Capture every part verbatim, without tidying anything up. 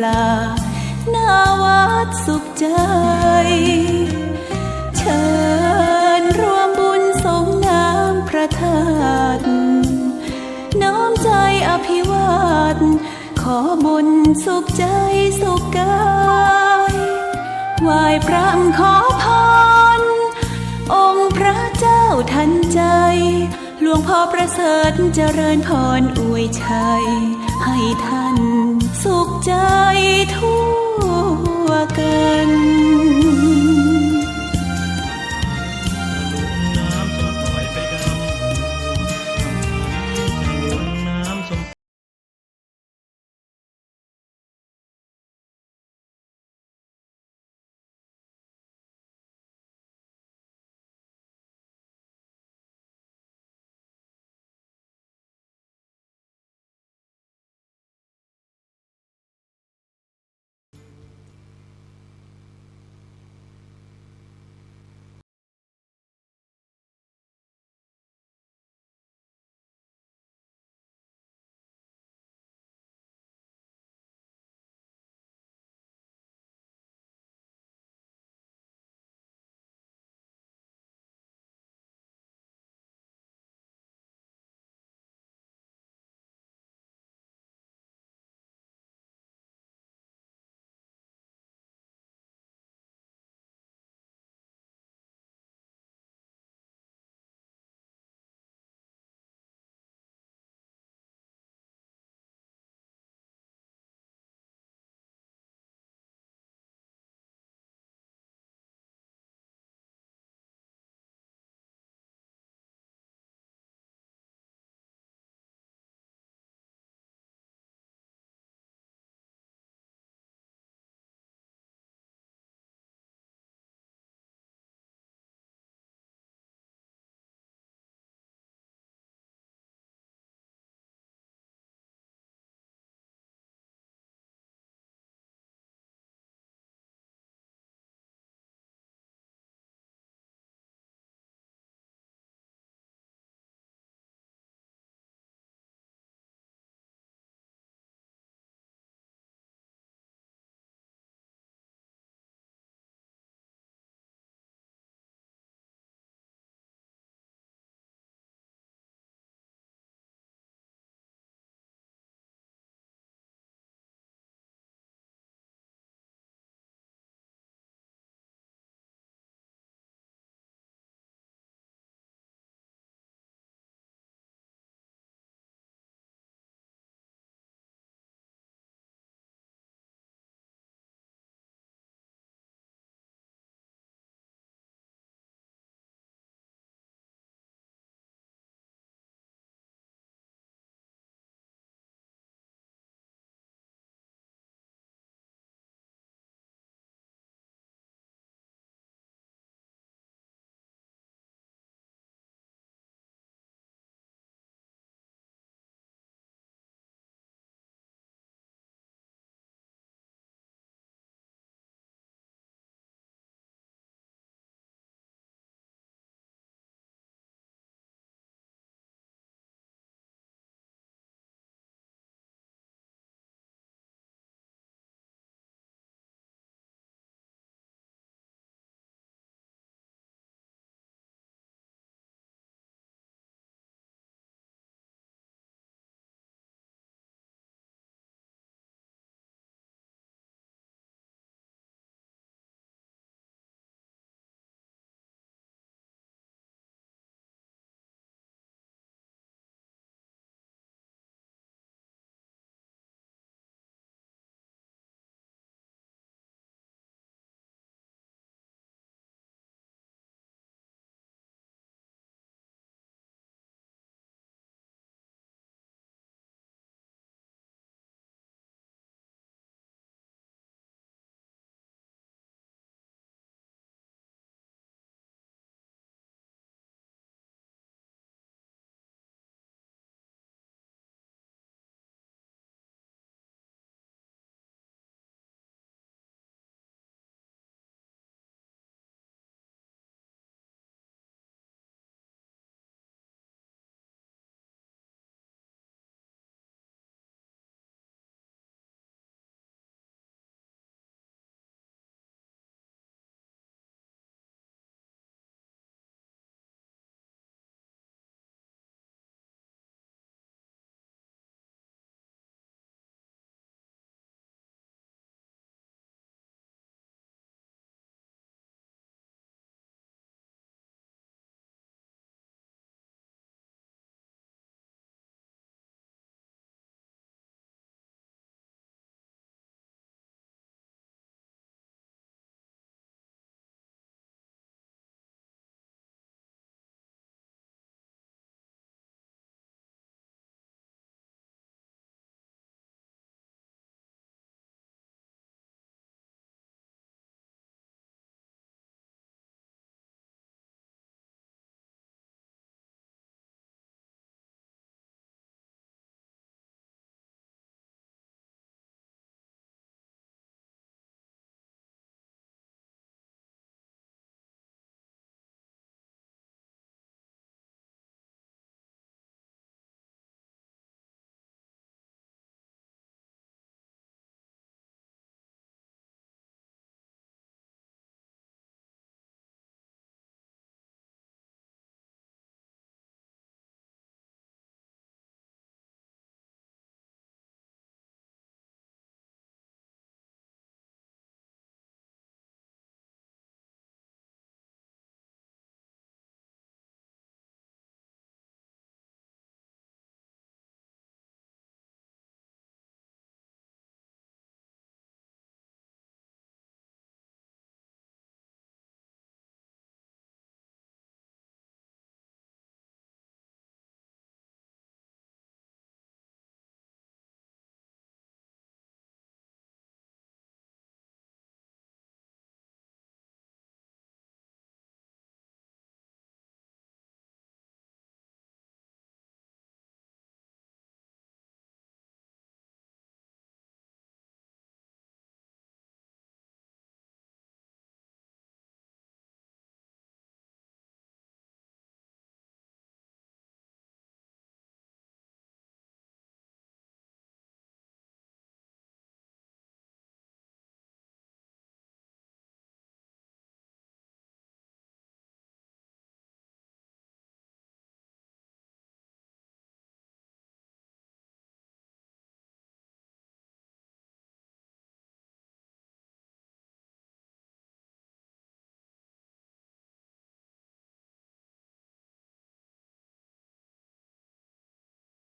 ลา หน้าวัดสุขใจ เชิญร่วมบุญสรงน้ำพระธาตุ น้อมใจอภิวาท ขอบุญสุขใจสุขกาย ไหว้พระขอพร องค์พระเจ้าทันใจ หลวงพ่อประเสริฐเจริญพรอวยชัย ให้ท่านสุขใจทั่วกัน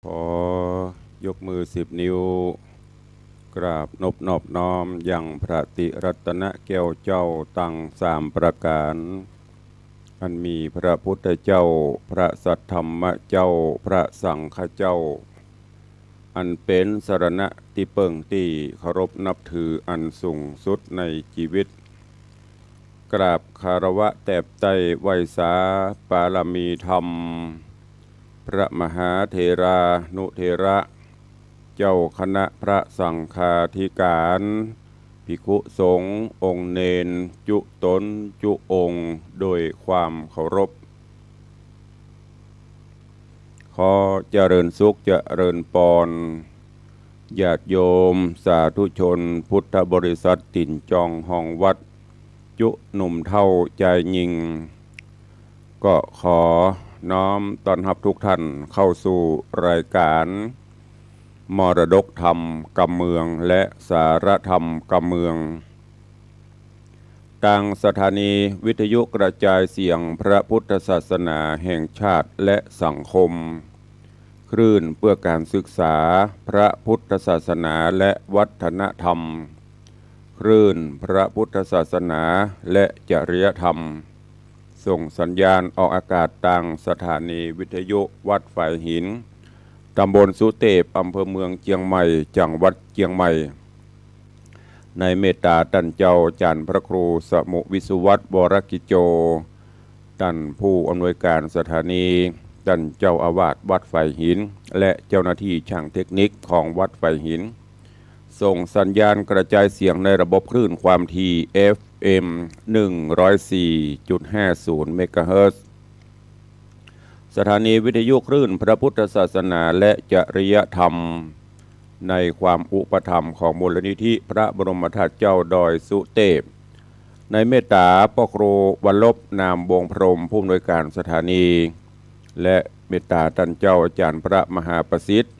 ขอยกมือสิบนิ้ว กราบนบนอบน้อมยังพระติรัตนแก้วเจ้าตังสามประก๋าน อันมีพระพุทธเจ้า พระสัทธรรมเจ้า พระสังฆเจ้า อันเป๋นสรณะตี้เปิ้งตี้เคารพนับถืออันสูงสุดในจีวิต กราบคารวะแตบไต้ไหว้สาปารมีธรรม พระมหาเถรานุเถระ เจ้าคณะพระสังฆาธิการ ภิกขุสงฆ์องค์เณรจุ๊ต๋นจุ๊องค์โดยความเคารพ ขอเจริญสุขเจริญปอน ญาติโยมสาธุชนพุทธบริษัทตี๋นจองฮองวัด จุ๊หนุ่มเฒ่าจายญิง ก็ขอน้อมต้อนฮับทุกท่านเข้าสู่รายการ มรดกธรรมกำเมืองและสาระธรรมกำเมือง ตางสถานีวิทยุกระจายเสียงพระพุทธศาสนาแห่งชาติและสังคม คลื่นเพื่อการศึกษาพระพุทธศาสนาและวัฒนธรรม คลื่นพระพุทธศาสนาและจริยธรรม ส่งสัญญาณออกอากาศตางสถานีวิทยุวัดฝายหิน ต๋ำบลสุเตพ อำเภอเมืองเจียงใหม่ จังหวัดเจียงใหม่ ในเมตต๋าต้านเจ้าอาจ๋ารย์พระครูสมุห์วิสุวัฒน์ วรกิจโจ ต้านผู้อำนวยการสถานี ต้านเจ้าอาวาสวัดฝายหิน และเจ้าหน้าตี้จ้างเทคนิคของวัดฝายหิน ส่งสัญญาณกระจายเสียงในระบบคลื่นความถี่ เอฟเอ็ม หนึ่งร้อยสี่จุดห้าศูนย์ เมกะเฮิรตซ์ สถานีวิทยุคลื่นพระพุทธศาสนาและจริยธรรม ในความอุปถัมภ์ของมูลนิธิพระบรมธาตุเจ้าดอยสุเตพ ในเมตต๋าป้อครูวรรลบ นามวงศ์พรหม ผู้อำนวยการสถานี และเมตต๋าต้านเจ้าอาจ๋ารย์พระมหาประสิทธิ์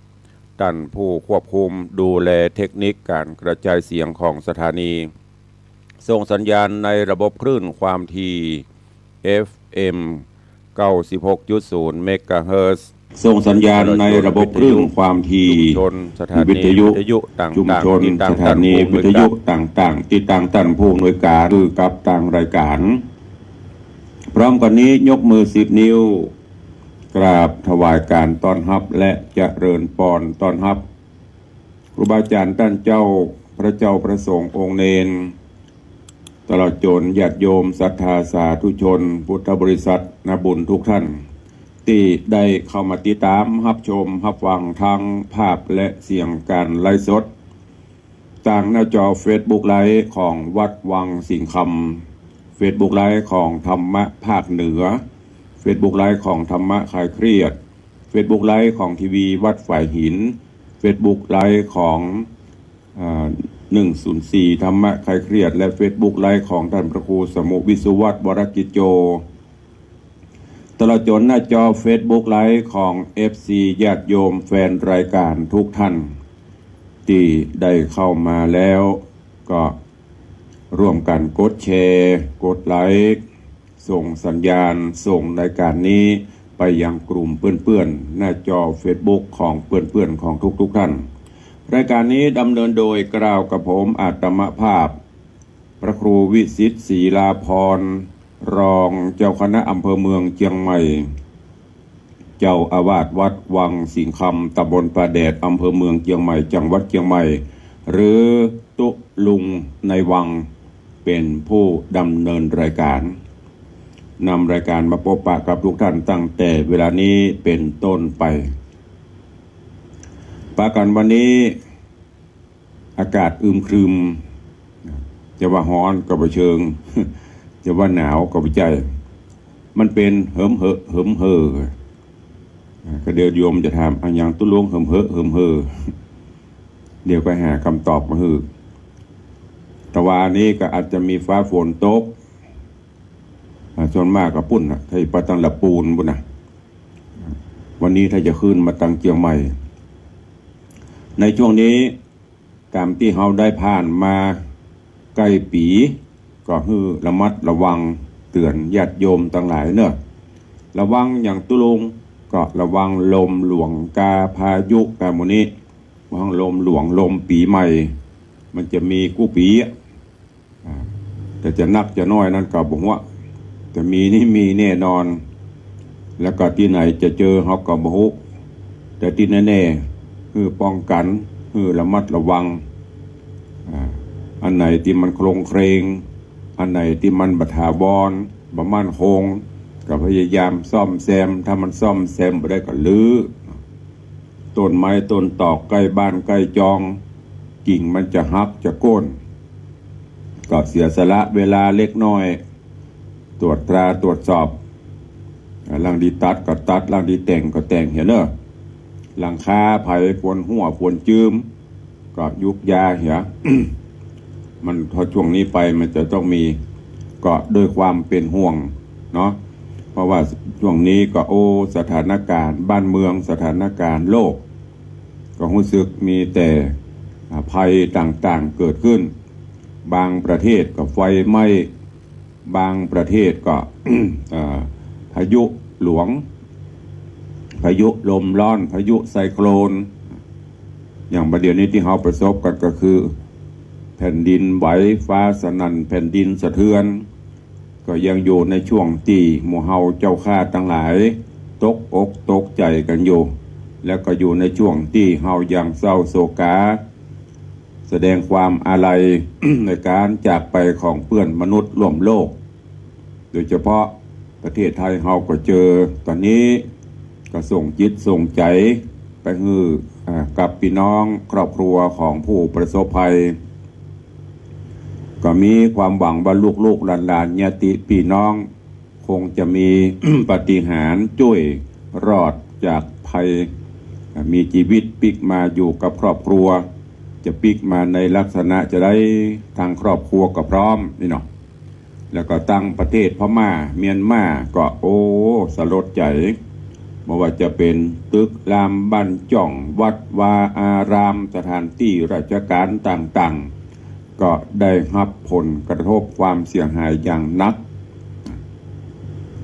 ต้านผู้ควบคุมดูแลเทคนิคการกระจายเสียงของสถานี ส่งสัญญาณในระบบคลื่นความถี่ เอฟเอ็ม เก้าสิบหกจุดศูนย์ เมกะเฮิรตซ์ ส่งสัญญาณในระบบคลื่นความถี่ ชุมชน สถานีวิทยุ วิทยุต่างๆ ชุมชน ตี้ตาง สถานีวิทยุต่างๆ ตี้ตางต้านผู้อำนวยการ คือกับตางรายการ พร้อมกั๋นนี้ยกมือสิบนิ้ว กราบถวายการต้อนฮับและเจริญปอนต้อนฮับ ครูบาอาจ๋ารย์ต้านเจ้า พระเจ้าพระสงฆ์องค์เณร ตลอดจ๋นญาติโยมศรัทธาสาธุชนพุทธบริษัทนาบุญทุกท่าน ตี้ได้เข้ามาติดต๋ามฮับชมฮับฟังตังภาพและเสียงก๋านไลฟ์สด ตางหน้าจอเฟซบุ๊กไลฟ์ของวัดวังสิงห์คำ เฟซบุ๊กไลฟ์ของธรรมะภาคเหนือ เฟซบุ๊กไลฟ์ของธรรมะคลายเครียด เฟซบุ๊กไลฟ์ของทีวีวัดฝายหิน เฟซบุ๊กไลฟ์ของ อ่า หนึ่งศูนย์สี่ ธรรมะคลายเครียด และเฟซบุ๊กไลฟ์ของต้านพระครูสมุห์วิสุวัฒน์ วรกิจโจ ตลอดจ๋นหน้าจอเฟซบุ๊กไลฟ์ของเอฟซีญาติโยมแฟนรายการทุกท่าน ตี้ได้เข้ามาแล้ว ก็ร่วมกั๋นกดแชร์ กดไลก์ ส่งสัญญาณ ส่งรายการนี้ไปยังกลุ่มเปื้อนๆ หน้าจอเฟซบุ๊กของเปื้อนๆ ของทุกๆ ท่าน รายการนี้ดำเนินโดยเกล้ากระผมอาตมาภาพ พระครูวิสิทธิ์ ศรีลาภรณ์ รองเจ้าคณะอำเภอเมืองเจียงใหม่ เจ้าอาวาสวัดวังสิงห์คำ ตำบลป่าแดด อำเภอเมืองเจียงใหม่ จังหวัดเจียงใหม่ หรือตุ๊ลุงในวัง เป๋นผู้ดำเนินรายการ นำรายการมาปบปะกับทุกท่านตั้งแต่เวลานี้เป๋นต้นไป ปะกั๋นวันนี้ อากาศอึมครึม จะว่าฮ้อนก็บ่เชิง จะว่าหนาวก็บ่ใจ้ มันเป๋นเหิมเหอะเหิมเห่อ อ่า ก็เดี๋ยวโยมจะถาม อะหยังตุ๊ลุงเหิมเหอะเหิมเห่อ เดี๋ยวก็หากำตอบมาหื้อ แต่ว่าอันนี้ก็อาจจะมีฟ้าฝนตก อ่า ส่วนมากก็ปู๊นน่ะ ถ้าไปตังละปูนปู๊นน่ะ วันนี้ถ้าจะขึ้นมาตังเจียงใหม่ ในช่วงนี้ ต๋ามตี้เฮาได้ผ่านมาใก้ปี๋ ก็หื้อระมัดระวัง เตื๋อนญาติโยมตังหลายเนาะ ระวังหยังตุ๊ลุง ก็ระวังลมหลวงกา พายุกา หมู่นี้ ระวังลมหลวง ลมปี๋ใหม่ มันจะมีกู้ปี๋อะ อ่า แต่จะนักจะน้อยนั้นก็บ่ฮู้ แต่มีนี่มีแน่นอน แล้วก็ตี้ไหนจะเจอเฮาก็บ่ฮู้ แต่ตี้แน่ๆ หื้อป้องกั๋น หื้อระมัดระวัง อ่า อันไหนตี้มันโคลงเคลง อันไหนตี้มันบ่ถาวร บ่มั่นคง ก็พยายามซ่อมแซม ถ้ามันซ่อมแซมบ่ได้ก็รื้อ ต้นไม้ต้นตอกใก้บ้านใก้จอง กิ่งมันจะหักจะโค่น ก็เสียสละเวลาเล็กน้อย ตรวจตราตรวจสอบ อ่า หลังดีตัดก็ตัด หลังดีแต่งก็แต่ง หั้นเน่อ หลังคาใผควรฮั่วควรจื้ม ก็ยุกยาเหีย มันพอช่วงนี้ไปมันจะต้องมี ก็ด้วยความเป๋นห่วงเนาะ เพราะว่าช่วงนี้ก็ โอ้ สถานการณ์บ้านเมือง สถานการณ์โลก ก็ฮู้สึกมีแต่ อ่า ภัยต่างๆ เกิดขึ้น บางประเทศก็ไฟไหม้ บางประเทศก็ เอ่อ พายุหลวง พายุลมร้อน พายุไซโคลน อย่างบ่าเดี่ยวนี้ตี้เฮาประสบกั๋นก็คือ แผ่นดินไหว ฟ้าสนั่น แผ่นดินสะเทือน ก็ยังอยู่ในช่วงตี้หมู่เฮาเจ้าข้าตังหลาย ตกอกตกใจ๋กั๋นอยู่ แล้วก็อยู่ในช่วงตี้เฮายังเศร้าโศกา แสดงความอาลัย ในก๋านจากไปของเปื้อนมนุษย์ร่วมโลก โดยเฉพาะประเทศไทยเฮาก็เจอ ต๋อนนี้ก็ส่งจิตส่งใจ๋ไปหื้อ อ่า กับปี้น้องครอบครัวของผู้ประสบภัย ก็มีความหวังว่าลูกๆหลานๆ ญาติปี้น้อง คงจะมี ปาฏิหาริย์จ้วยรอดจากภัย มีจีวิตปิ๊กมาอยู่กับครอบครัว จะปิ๊กมาในลักษณะจาใด ทางครอบครัวก็พร้อมนี่เนาะ แล้วก็ตังประเทศพม่า เมียนมา ก็ โอ้ สลดใจ๋ บ่ว่าจะเป๋นตึกรามบ้านจ้อง วัดวาอาราม สถานตี้ราชก๋านต่างๆ ก็ได้ฮับผลกระทบความเสียหายอย่างหนัก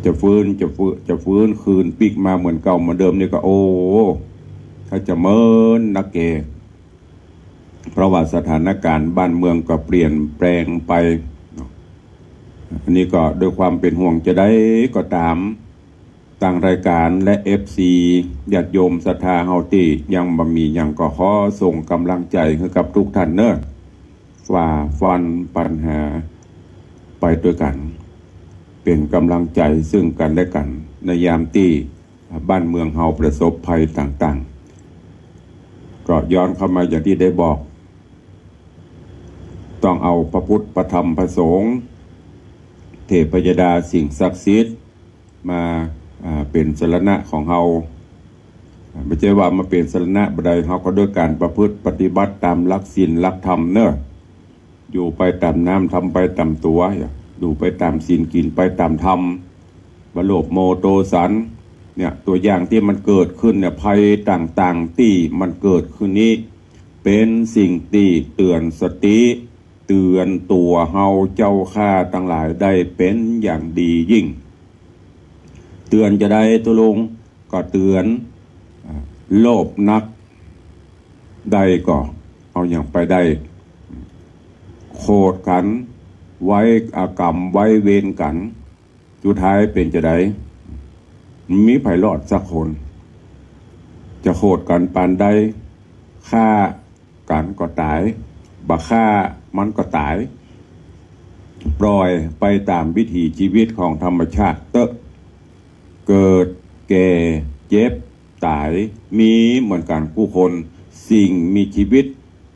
จะฟื้น จะฟื้น จะฟื้นคืนปิ๊กมาเหมือนเก่าเหมือนเดิมนี่ก็ โอ้ ถ้าจะเมินนักแก เพราะว่าสถานการณ์บ้านเมืองก็เปลี่ยนแปลงไปเนาะ อันนี้ก็ด้วยความเป๋นห่วงจาใดก็ต๋าม ตางรายก๋านและ เอฟซี ญาติโยมศรัทธาเฮาตี้ยังบ่มีหยังก็ขอส่งก๋ำลังใจ๋หื้อกับทุกท่านเนาะ ฝ่าฟันปัญหาไปตวยกั๋น เป๋นก๋ำลังใจ๋ซึ่งกั๋นและกั๋น ในยามตี้บ้านเมืองเฮาประสบภัยต่างๆ ก็ย้อนเข้ามาอย่างตี้ได้บอก ต้องเอาพระพุทธ พระธรรม พระสงฆ์ เทพยดา สิ่งศักดิ์สิทธิ์ มา อ่า เป๋นสรณะของเฮา อ่า บ่ใจ้ว่ามาเป๋นสรณะบ่ได้ เฮาก็ด้วยก๋านประพฤติปฏิบัติต๋ามหลักศีลหลักธรรมเนาะ อยู่ไปต๋ามน้ำ ทำไปต๋ามตั๋ว อยู่ไปต๋ามศีล กิ๋นไปต๋ามธรรม บ่โลภโมโทสัน เนี่ย ตั๋วอย่างตี้มันเกิดขึ้นเนี่ย ภัยต่างๆ ตี้มันเกิดขึ้นนี้ เป๋นสิ่งตี้เตื๋อนสติ เตื๋อนตั๋วเฮาเจ้าข้าตังหลายได้เป๋นอย่างดียิ่ง เตื๋อนจาใด ตุ๊ลุง ก็เตื๋อน อ่า โลภนัก ได้ก็เอาหยังไปได้ โขดกั๋น ไว้อากรรม ไว้เวรกั๋น สุดท้ายเป๋นจาใด บ่มีใผรอดสักคน จะโขดกั๋นปานใด ฆ่ากั๋นก็ต๋าย บ่ฆ่ามันก็ต๋าย ปล่อยไปต๋ามวิถีชีวิตของธรรมชาติเต๊อะ เกิด แก่ เจ็บ ต๋าย มีเหมือนกั๋นกู้คน สิ่งมีชีวิต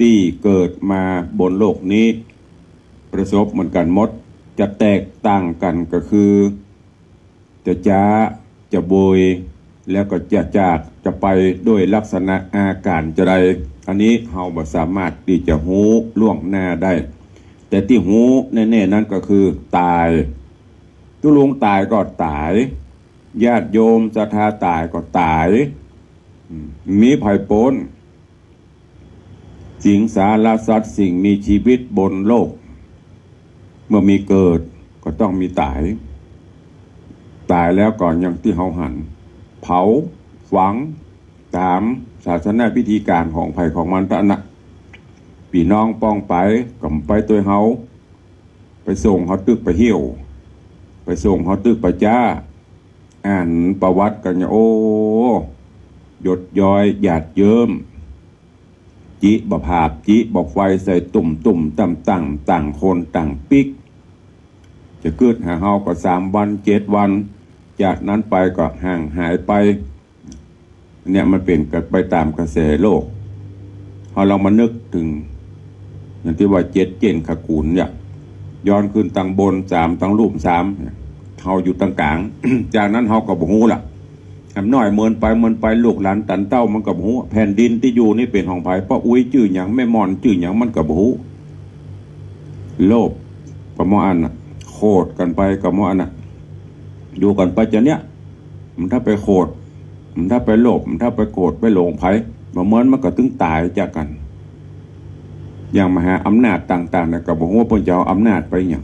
ตี้เกิดมาบนโลกนี้ ประสบเหมือนกั๋นหมด จะแตกต่างกั๋นก็คือ จะจ๊า จะโบย แล้วก็จะจาก จะไปด้วยลักษณะอาก๋ารจาใด อันนี้เฮาบ่สามารถตี้จะฮู้ล่วงหน้าได้ แต่ตี้ฮู้แน่ๆ นั้นก็คือต๋าย ตุ๊ลุงต๋ายก็ต๋าย ญาติโยมศรัทธาต๋ายก็ต๋าย อืม บ่มีใผป๊น สิงสารสัตว์สิ่งมีชีวิตบนโลก เมื่อมีเกิดก็ต้องมีต๋าย ต๋ายแล้วก็อย่างตี้เฮาหัน เผา ฟังต๋ามศาสนวิธีก๋านของใผของมันเต้านั้นนะ ปี้น้องป้องไปก็บ่ไปตวยเฮา ไปส่งเฮาตึกปะเหี่ยว ไปส่งเฮาตึกปะจ๊า อ่านประวัติกั๋นเนี่ย โอ้ หยดย้อยหยาดเยิ้ม จิบ่ผาบ จิบ่ไฟใส่ตุ้มๆ ต่ำๆ ต่างคนต่างปิ๊ก จะกึ๊ดหาเฮาก็สามวันเจ็ดวัน จากนั้นไปก็ห่างหายไป เนี่ยมันเป๋นไปต๋ามกระแสโลก เฮาลองมานึกเถิง อย่างตี้ว่าเจ็ดเจ้นขกู๋นเนี่ย ย้อนขึ้นตังบนสาม ตังลุ่มสาม เฮาอยู่ตังก๋าง จากนั้นเฮาก็บ่ฮู้ละ แหมน้อยเมินไปเมินไป ลูกหลานตันเต้ามันก็บ่ฮู้ แผ่นดินตี้อยู่นี่เป๋นของใผ ป้ออุ๊ยจื้อหยัง แม่ม่อนจื้อหยัง มันก็บ่ฮู้ โลภก็บ่อั้นน่ะ โขดกั๋นไปก็บ่อั้นน่ะ อยู่กั๋นไปจาเนี้ย มันถ้าไปโขด มันถ้าไปโลภ มันถ้าไปโขดไปหลงใผ บ่เหมือนมันก็ตึงต๋ายจากกั๋น อย่างมหาอำนาจต่างๆ เนี่ย ก็บ่ฮู้ว่าเปิ้นจะเอาอำนาจไปหยัง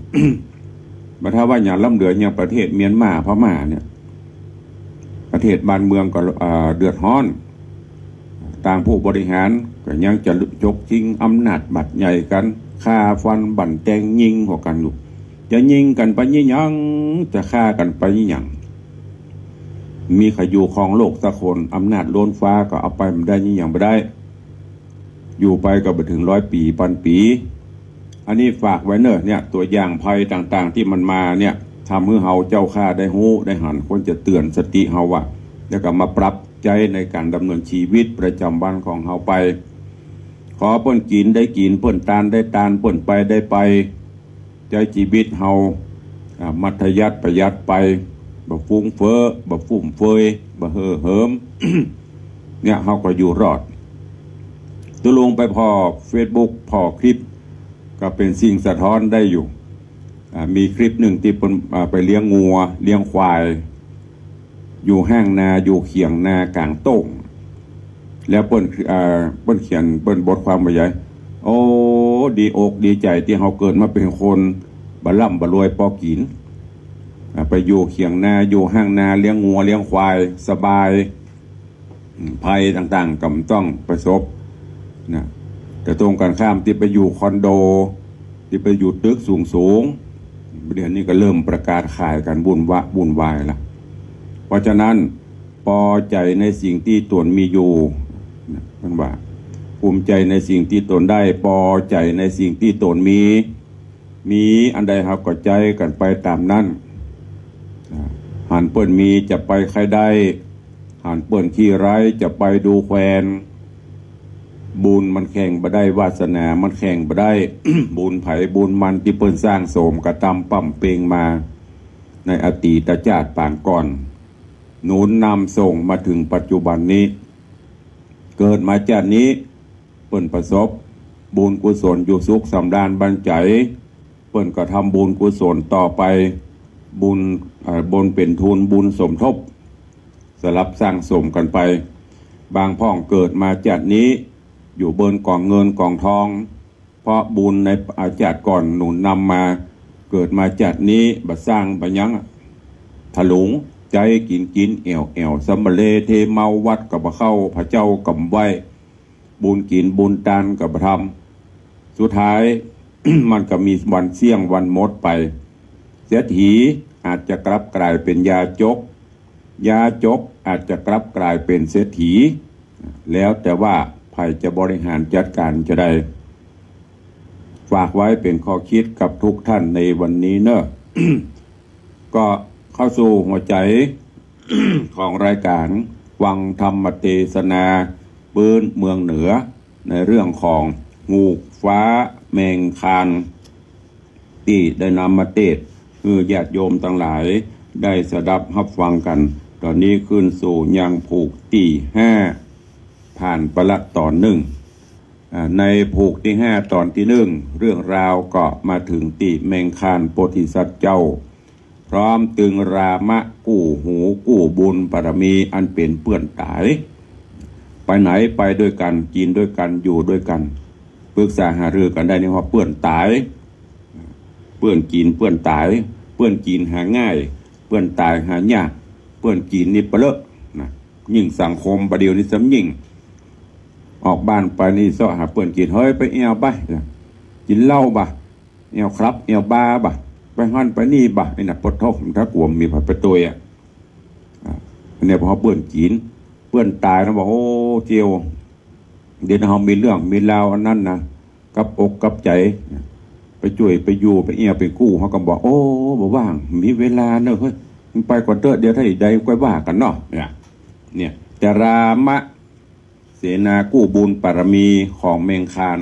บ่ถ้าว่าอย่างล้ำเหลืออย่างประเทศเมียนมา พม่าเนี่ย ประเทศบ้านเมืองก็ เอ่อ เดือดฮ้อน ตางผู้บริหารก็ยังจะฉกชิงอำนาจบัดใหญ่กั๋น ฆ่าฟันบั่นแตงยิงหัวกั๋นอยู่ จะยิงกั๋นไปยี่หยัง จะฆ่ากั๋นไปยี่หยัง มีใผอยู่ครองโลกสักคน อำนาจล้นฟ้าก็เอาไปบ่ได้ยี่หยังบ่ได้ อยู่ไปก็บ่เถิงร้อยปี๋ปันปี๋ อันนี้ฝากไว้เน่อ เนี่ย ตั๋วอย่างภัยต่างๆ ตี้มันมาเนี่ย ทำหื้อเฮาเจ้าข้าได้ฮู้ได้หัน ควรจะเตื๋อนสติเฮาว่า แล้วก็มาปรับใจ๊ในก๋านดำเนินชีวิตประจำวันของเฮาไป ขอเปิ้นกิ๋นได้กิ๋น เปิ้นตานได้ตาน เปิ้นไปได้ไป ใจ๊จีวิตเฮา อ่า มัธยัสถ์ประหยัดไป บ่ฟุ้งเฟ้อ บ่ฟุ่มเฟือย บ่เฮ่อเหิม เนี่ย เฮาก็อยู่รอด ตุ๊ลุงไปผ่อเฟซบุ๊ก ผ่อคลิป ก็เป๋นสิ่งสะท้อนได้อยู่ อ่า มีคลิปหนึ่งตี้เปิ้น อ่า ไปเลี้ยงงัว เลี้ยงควาย อยู่ห้างนา อยู่เขียงนาก๋างโต้ง แล้วเปิ้น เอ่อ เปิ้นเขียน เปิ้นบทความว่าใหญ่ โอ้ ดีอกดีใจ๋ตี้เฮาเกิดมาเป๋นคน บ่ล่ำบ่รวยปอกิ๋น อ่า ไปอยู่เขียงนา อยู่ห้างนา เลี้ยงงัว เลี้ยงควาย สบาย อืม ภัยต่างๆ ก็บ่ต้องประสบ นะ แต่ตรงกันข้ามตี้ไปอยู่คอนโด ตี้ไปอยู่ตึกสูงๆ เดี๋ยวนี้ก็เริ่มประกาศขายกั๋นวุ่นวะ วุ่นวายละ เพราะฉะนั้น ปอใจ๋ในสิ่งตี้ตนมีอยู่ นะ เปิ้นว่า ภูมิใจ๋ในสิ่งตี้ตนได้ ปอใจ๋ในสิ่งตี้ตนมี มีอันใดเฮาก็ใจ๊กั๋นไปต๋ามนั้น อ่า หันเปิ้นมีจะไปใค่ได้ หันเปิ้นขี้ไร้จะไปดูแควน บุญมันแข่งบ่ได้ วาสนามันแข่งบ่ได้ บุญใผบุญมันตี้เปิ้นสร้างสมกระตำปั๊มเปงมา ในอดีตจาติปางก่อน หนุนนำส่งมาเถิงปัจจุบันนี้ เกิดมาจาตินี้ เปิ้นประสบบุญกุศลอยู่สุขสำราญบันใจ๋ เปิ้นก็ทำบุญกุศลต่อไป บุญ เอ่อ บุญเป๋นทุนบุญสมทบ สลับสร้างสมกั๋นไป บางพ่องเกิดมาจาตินี้ อยู่เบินก๋องเงินก๋องทอง เพราะบุญในอาจาติก่อนหนุนนำมา เกิดมาจาตินี้บ่สร้างบ่หยัง ถลุงใจ๊กิ๋นกิ๋นแอ่วแอ่ว สำมะเลเทเมา วัดก็บ่เข้า พระเจ้าก็บ่ไหว้ บุญกิ๋นบุญตานก็บ่ทำ สุดท้าย มันก็มีวันเสี้ยงวันหมดไป เศรษฐีอาจจะกลับกลายเป๋นยาจก ยาจกอาจจะกลับกลายเป๋นเศรษฐี แล้วแต่ว่าใผจะบริหารจัดก๋านจาใด ฝากไว้เป๋นข้อคิดกับทุกท่านในวันนี้เน่อ ก็เข้าสู่หัวใจ๋ ของรายก๋านฟังธรรมเตสนาปื๊นเมืองเหนือ ในเรื่องของฮูกฟ้าแมงคาน ตี้ได้นำมาเตสน์หื้อญาติโยมตังหลายได้สดับฮับฟังกั๋น ต๋อนนี้ขึ้นสู่ยังผูกตี้ห้า ผ่านไปละต๋อนนึ่ง อ่า ในผูกตี้ห้าต๋อนตี้นึ่ง เรื่องราวก็มาเถิงตี้แมงคานโพธิสัตว์เจ้า พร้อมตึงรามะกู้หูกู้บุญบารมีอันเป๋นเปื้อนต๋าย ไปไหนไปด้วยกั๋น กิ๋นด้วยกั๋น อยู่ด้วยกั๋น ปรึกษาหารือกั๋นได้นี่ว่าเปื้อนต๋าย เปื้อนกิ๋นเปื้อนต๋าย เปื้อนกิ๋นหาง่าย เปื้อนต๋ายหายาก เปื้อนกิ๋นนี่เปลอะนะ ยิ่งสังคมบ่าเดี่ยวนี้ซ้ำยิ่ง ออกบ้านไปนี่เซาะหาเปิ้นกิ๋น เฮ้ย ไปแอ่วบ่ะ กิ๋นเหล้าบ่ะ แอ่วคลับ แอ่วบาร์บ่ะ ไปหั้นไปนี่บ่ะ ไอ้น่ะ ปะโถ ถ้ากลัวมีไผไปตวยอะ อ่า เนี่ย พอเปิ้นกิ๋น เปิ้นต๋ายนะ บอก โอ้ เจียว เดี๋ยวเฮามีเรื่องมีราวอันนั้นนะ กับอกกับใจ๋ ไปจ้วยไปอยู่ ไปเอี้ยไปกู้ เฮาก็บอก โอ้ บ่ว่าง มีเวลาเนอะ เฮ้ย มึงไปก่อนเต๊อะ เดี๋ยวถ้าใดค่อยว่ากั๋นเนาะ เนี่ย เนี่ย จารามะ เสนากู้บุญปารมีของแมงคาน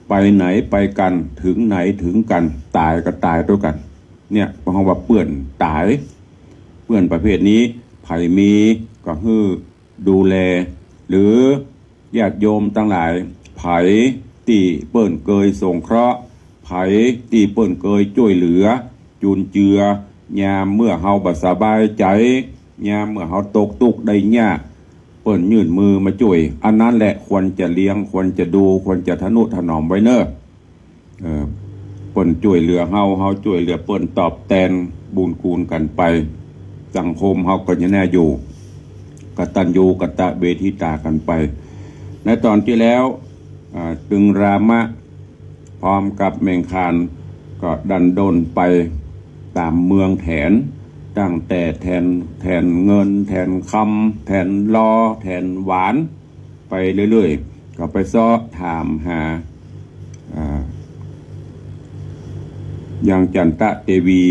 ไปไหนไปกั๋น ถึงไหนถึงกั๋น ต๋ายก็ต๋ายตวยกั๋น เนี่ย เพราะว่าเปื้อนต๋าย เปื้อนประเภทนี้ ใผมีก็หื้อ ดูแล หรือญาติโยมตังหลาย ใผตี้เปิ้นเกยสงเคราะห์ ใผตี้เปิ้นเกยจ้วยเหลือ จุนเจือ ยามเมื่อเฮาบ่สบายใจ๋ ยามเมื่อเฮาตกตุ๊กข์ได้ยาก เปิ้นยื่นมือมาจ้วย อันนั้นแหละควรจะเลี้ยง ควรจะดู ควรจะทะนุถนอมไว้เน่อ เออ เปิ้นจ้วยเหลือเฮา เฮาจ้วยเหลือเปิ้น ตอบแตนบุญคุณกั๋นไป สังคมเฮาก็จะน่าอยู่ กตัญญูกตเวทิตากั๋นไป ในต๋อนตี้แล้ว อ่า ตึงรามะ พร้อมกับแมงคาน ก็ดันด้นไปต๋ามเมืองแถน ตั้งแต่แถน แถนเงิน แถนคำ แถนลอ แถนหวาน ไปเรื่อยๆ ก็ไปเซาะถามหา อ่า ยังจันตะเตวี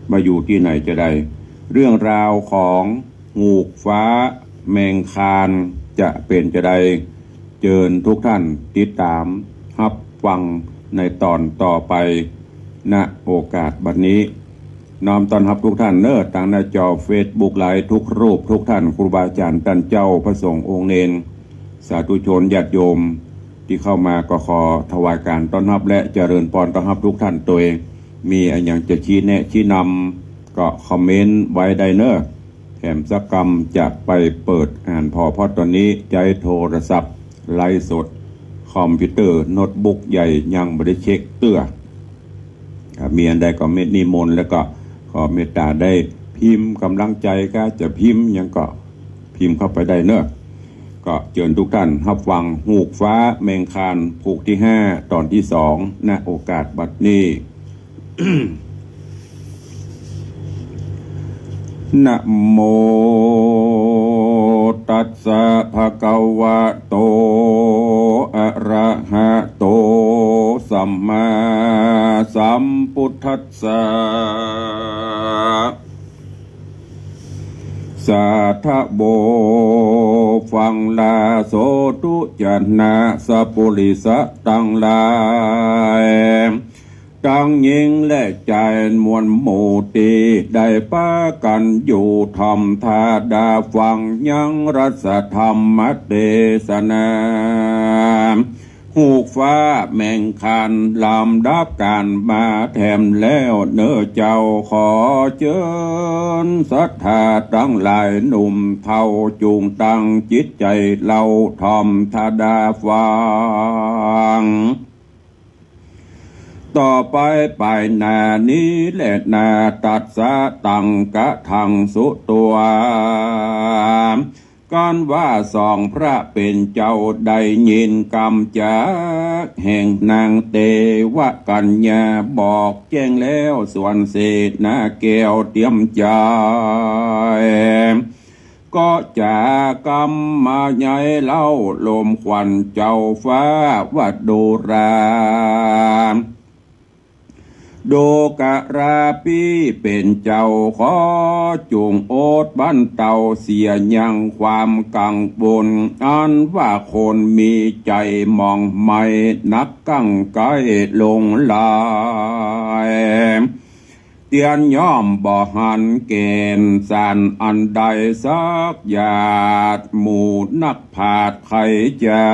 ว่าอยู่ตี้ไหนจาใด เรื่องราวของฮูกฟ้าแมงคานจะเป๋นจาใด เจิญทุกท่านติดต๋ามฮับฟังในต๋อนต่อไป ณ โอกาสบัดนี้ น้อมต้อนฮับทุกท่านเน่อ ตางหน้าจอเฟซบุ๊กไลฟ์ทุกรูปทุกท่าน ครูบาอาจ๋ารย์ต้านเจ้า พระสงฆ์องค์เณร สาธุชนญาติโยมตี้เข้ามา ก็ขอถวายก๋านต้อนฮับและเจริญพรต้อนฮับทุกท่านตวย มีอะหยังจะชี้แนะชี้นำก็คอมเมนต์ไว้ได้เน่อ แถมสักกำจะไปเปิดอ่านผ่อ เพราะต๋อนนี้ใจ๊โทรศัพท์ไลฟ์สด คอมพิวเตอร์โน้ตบุ๊กใหญ่ยังบ่ได้เช็คเตื้อ อ่า มีอันใดก็เมตนิมนต์ แล้วก็ขอเมตต๋าได้พิมพ์ก๋ำลังใจ๋ ก็จะพิมพ์หยังก็พิมพ์เข้าไปได้เน่อ ก็เจิญทุกท่านฮับฟังฮูกฟ้าแมงคานผูกตี้ห้า ต๋อนตี้สอง ณ โอกาสบัดนี้ นะโมตัสสะ ภะคะวะโต อะระหะโต สัมมาสัมพุทธัสสะ สาธะโว ฟังลาโสตุ จะนะ สัปปุริสะตังหลาย ตังญิงและจายมวลหมู่ตี้ได้ปากั๋นอยู่ถ่อมธาดาฟังยังรัสธรรมเตสนา ฮูกฟ้าแมงคานลำดับก๋านมาแถมแล้วเน่อเจ้า ขอเจิญศรัทธาตังหลายหนุ่มเฒ่า จุ่งตั้งจิตใจ๋เล่าถ่อมธาดาฟัง ต่อไปไปหน้านี้แลนา ตัสสะ ตัง กะ ถัง สุ ตั๋ว กันว่าสองพระเป๋นเจ้าได้ยินกำจากแห่งนางเตวกัญญาบอกแจ้งแล้ว ส่วนเสนาแก้วเตียมใจ๋ ก็จากำมาใหญ่เล่าลมขวัญเจ้าฟ้าวัดดูรา ดูกราปี้เป๋นเจ้า ขอจุ่งโอดบั้นเตาเสียยังความกังวล อันว่าคนมีใจ๋หมองไหม้นักกั้งใก้หลงไหล เตียนย่อมบ่หันแก่นสารอันใดสักหยาด หมู่นักปราชญ์ใค่จะ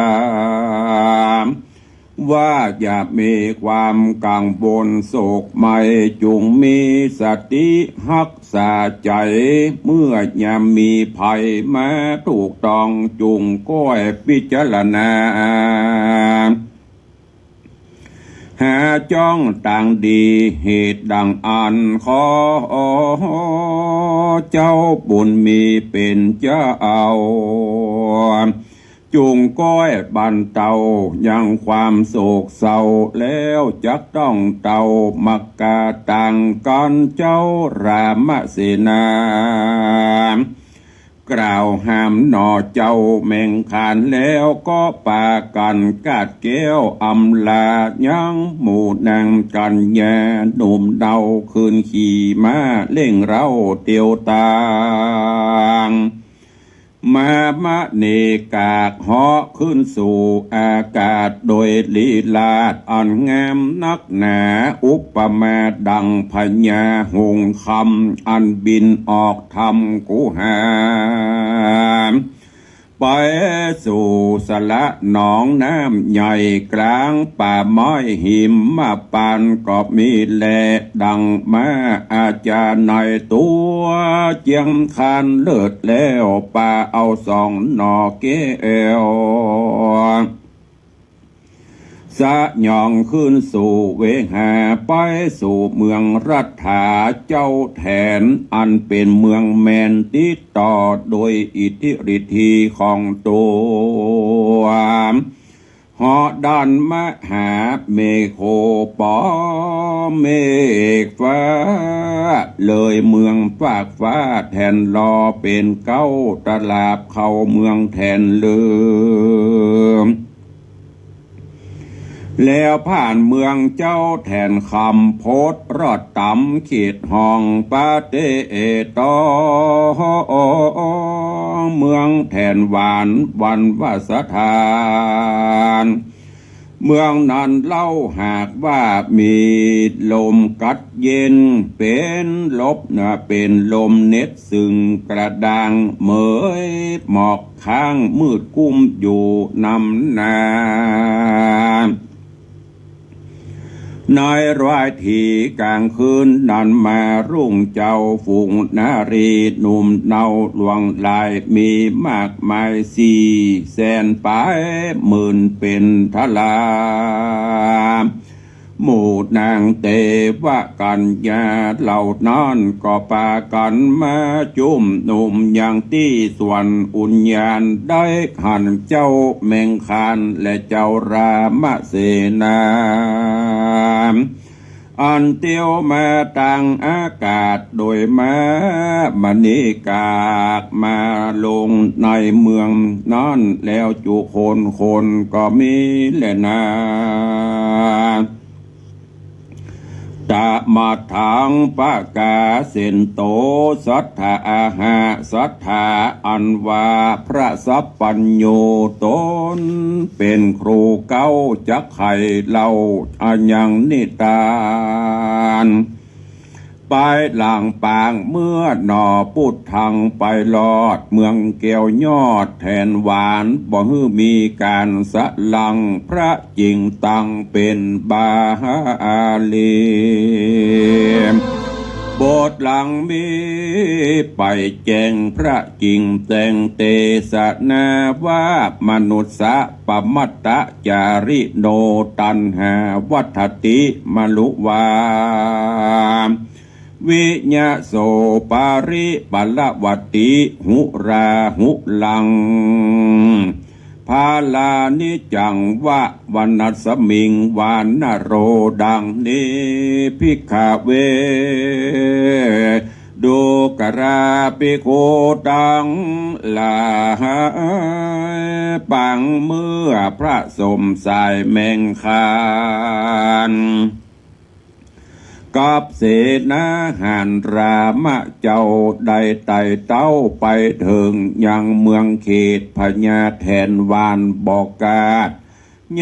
ว่าอย่ามีความกังวลโศกไหม้ จุ่งมีสติฮักษาใจ๋ เมื่อยามมีภัยมาถูกต้อง จุ่งก้อยพิจารณา หา จ้องตางดี เหตุดังอั้นขอเจ้าบุญมีเป๋นเจ้า จุ่งก้อยบรรเตายังความโศกเศร้า แล้วจักต้องเต้ามักกาตังกั๋นเจ้ารามเสนา กล่าวห้ามหน่อเจ้าแมงคาน แล้วก็ปากั๋นกาดแก้วอำลา ยังหมู่นางกัญญาหนุ่มเนา คืนขี่ม้าเร่งเร้าเตียวตาง มามะเนกากเหาะขึ้นสู่อากาศ โดยลีลาอันงามนักหนา อุปมาดังพญาหงส์คำ อันบินออกทำกุหา ไปสู่สระหนองน้ำใหญ่ กลางป่าไม้หิมพานต์ก็มีแล ดังมาอาจารย์ในตัวเจียงคานเลิศแล้ว ปาเอาสองหน่อแก้ว สยองขึ้นสู่เวหา ไปสู่เมืองรัฐฐา เจ้าแถนอันเป๋นเมืองแมน ติดต่อโดยอิทธิฤทธีของตัว เหาะด้านมหาเมโขปอเมฆฟ้า เลยเมืองฟากฟ้าแถนลอ เป๋นเก๊าตลาดเข้าเมืองแถนเลิม แล้วผ่านเมืองเจ้าแถนคำ พดรอดต๋ำเขตห้องปะเตตอ เมืองแถนหวานวันวสถาน เมืองนั้นเล่าหากว่ามีลมกัดเย็น เป๋นลบนะ เป๋นลมเหน็ดซึ่งกระด้าง เหมยหมอก ค้างมืดกุ้มอยู่นำหน้า ในราตรีก๋างคืนนั้นมารุ่งเจ้า ฝูงนารีหนุ่มเนาหลวงหลาย มีมากมายสี่แสนปายหมื่นเป๋นทลา หมู่นางเตวกัญญาเหล่านั้นก็ปากั๋นมาจุมนุมยังตี้สวนอุญญาณ ได้หันเจ้าแมงคานและเจ้ารามเสนา อันเตียวมาตางอากาศโดยม้ามณีกากมาลงในเมืองนั้น แล้วจุคนคนก็มีแลนา ตะมัทธังปะกาเสนโต สัตถาอาหะ สัตถาอันว่าพระสัพพัญญูต๋นเป๋นครูเก๊าจักใค่เล่าอะยังนิทาน ปายหลังปางเมื่อหนอ ปุทธังไปรอดเมืองแก้วยอดแถนหวาน บ่หื้อมีก๋านสะหลัง พระจิ่งตังเป๋นบาลี บทหลังมีไปแจ้งพระจิ่งแต่งเตสนาว่า มนุสสะปมัตตจาริโน ตัณหาวัฏฏติมะลุวา วิยะโสปาริปะละวัตติหุราหุลัง พาลานิจังวะวนัสสมิง วานโร ดังนี้ ภิกขเว ดูกราภิกขุตังหลาย ปางเมื่อพระสมสายแมงคาน กับเสนาหารรามะเจ้า ได้ไต่เต้าไปเถิงยังเมืองเขตพญาแถนหวานบ่กาด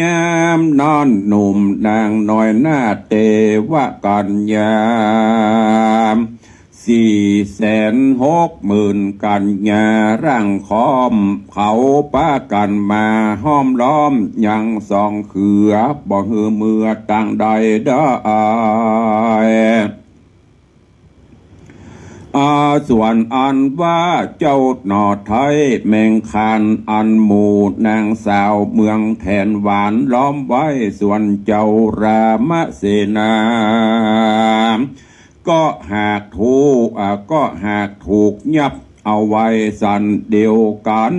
ยามนั้นหนุ่มนางน้อยนาเตวกัญญา สี่แสนหกหมื่นกัญญาร่างค้อม เขาปากั๋นมาห้อมล้อมยังสองเขือ บ่หื้อเมือตางใดได้ อา ส่วนอันว่าเจ้าหน่อไท้แมงคาน อันหมู่นางสาวเมืองแถนหวานล้อมไว้ ส่วนเจ้ารามเสนา ก็หากถูก อ่า ก็หากถูกยับเอาไว้สันเดียวกั๋น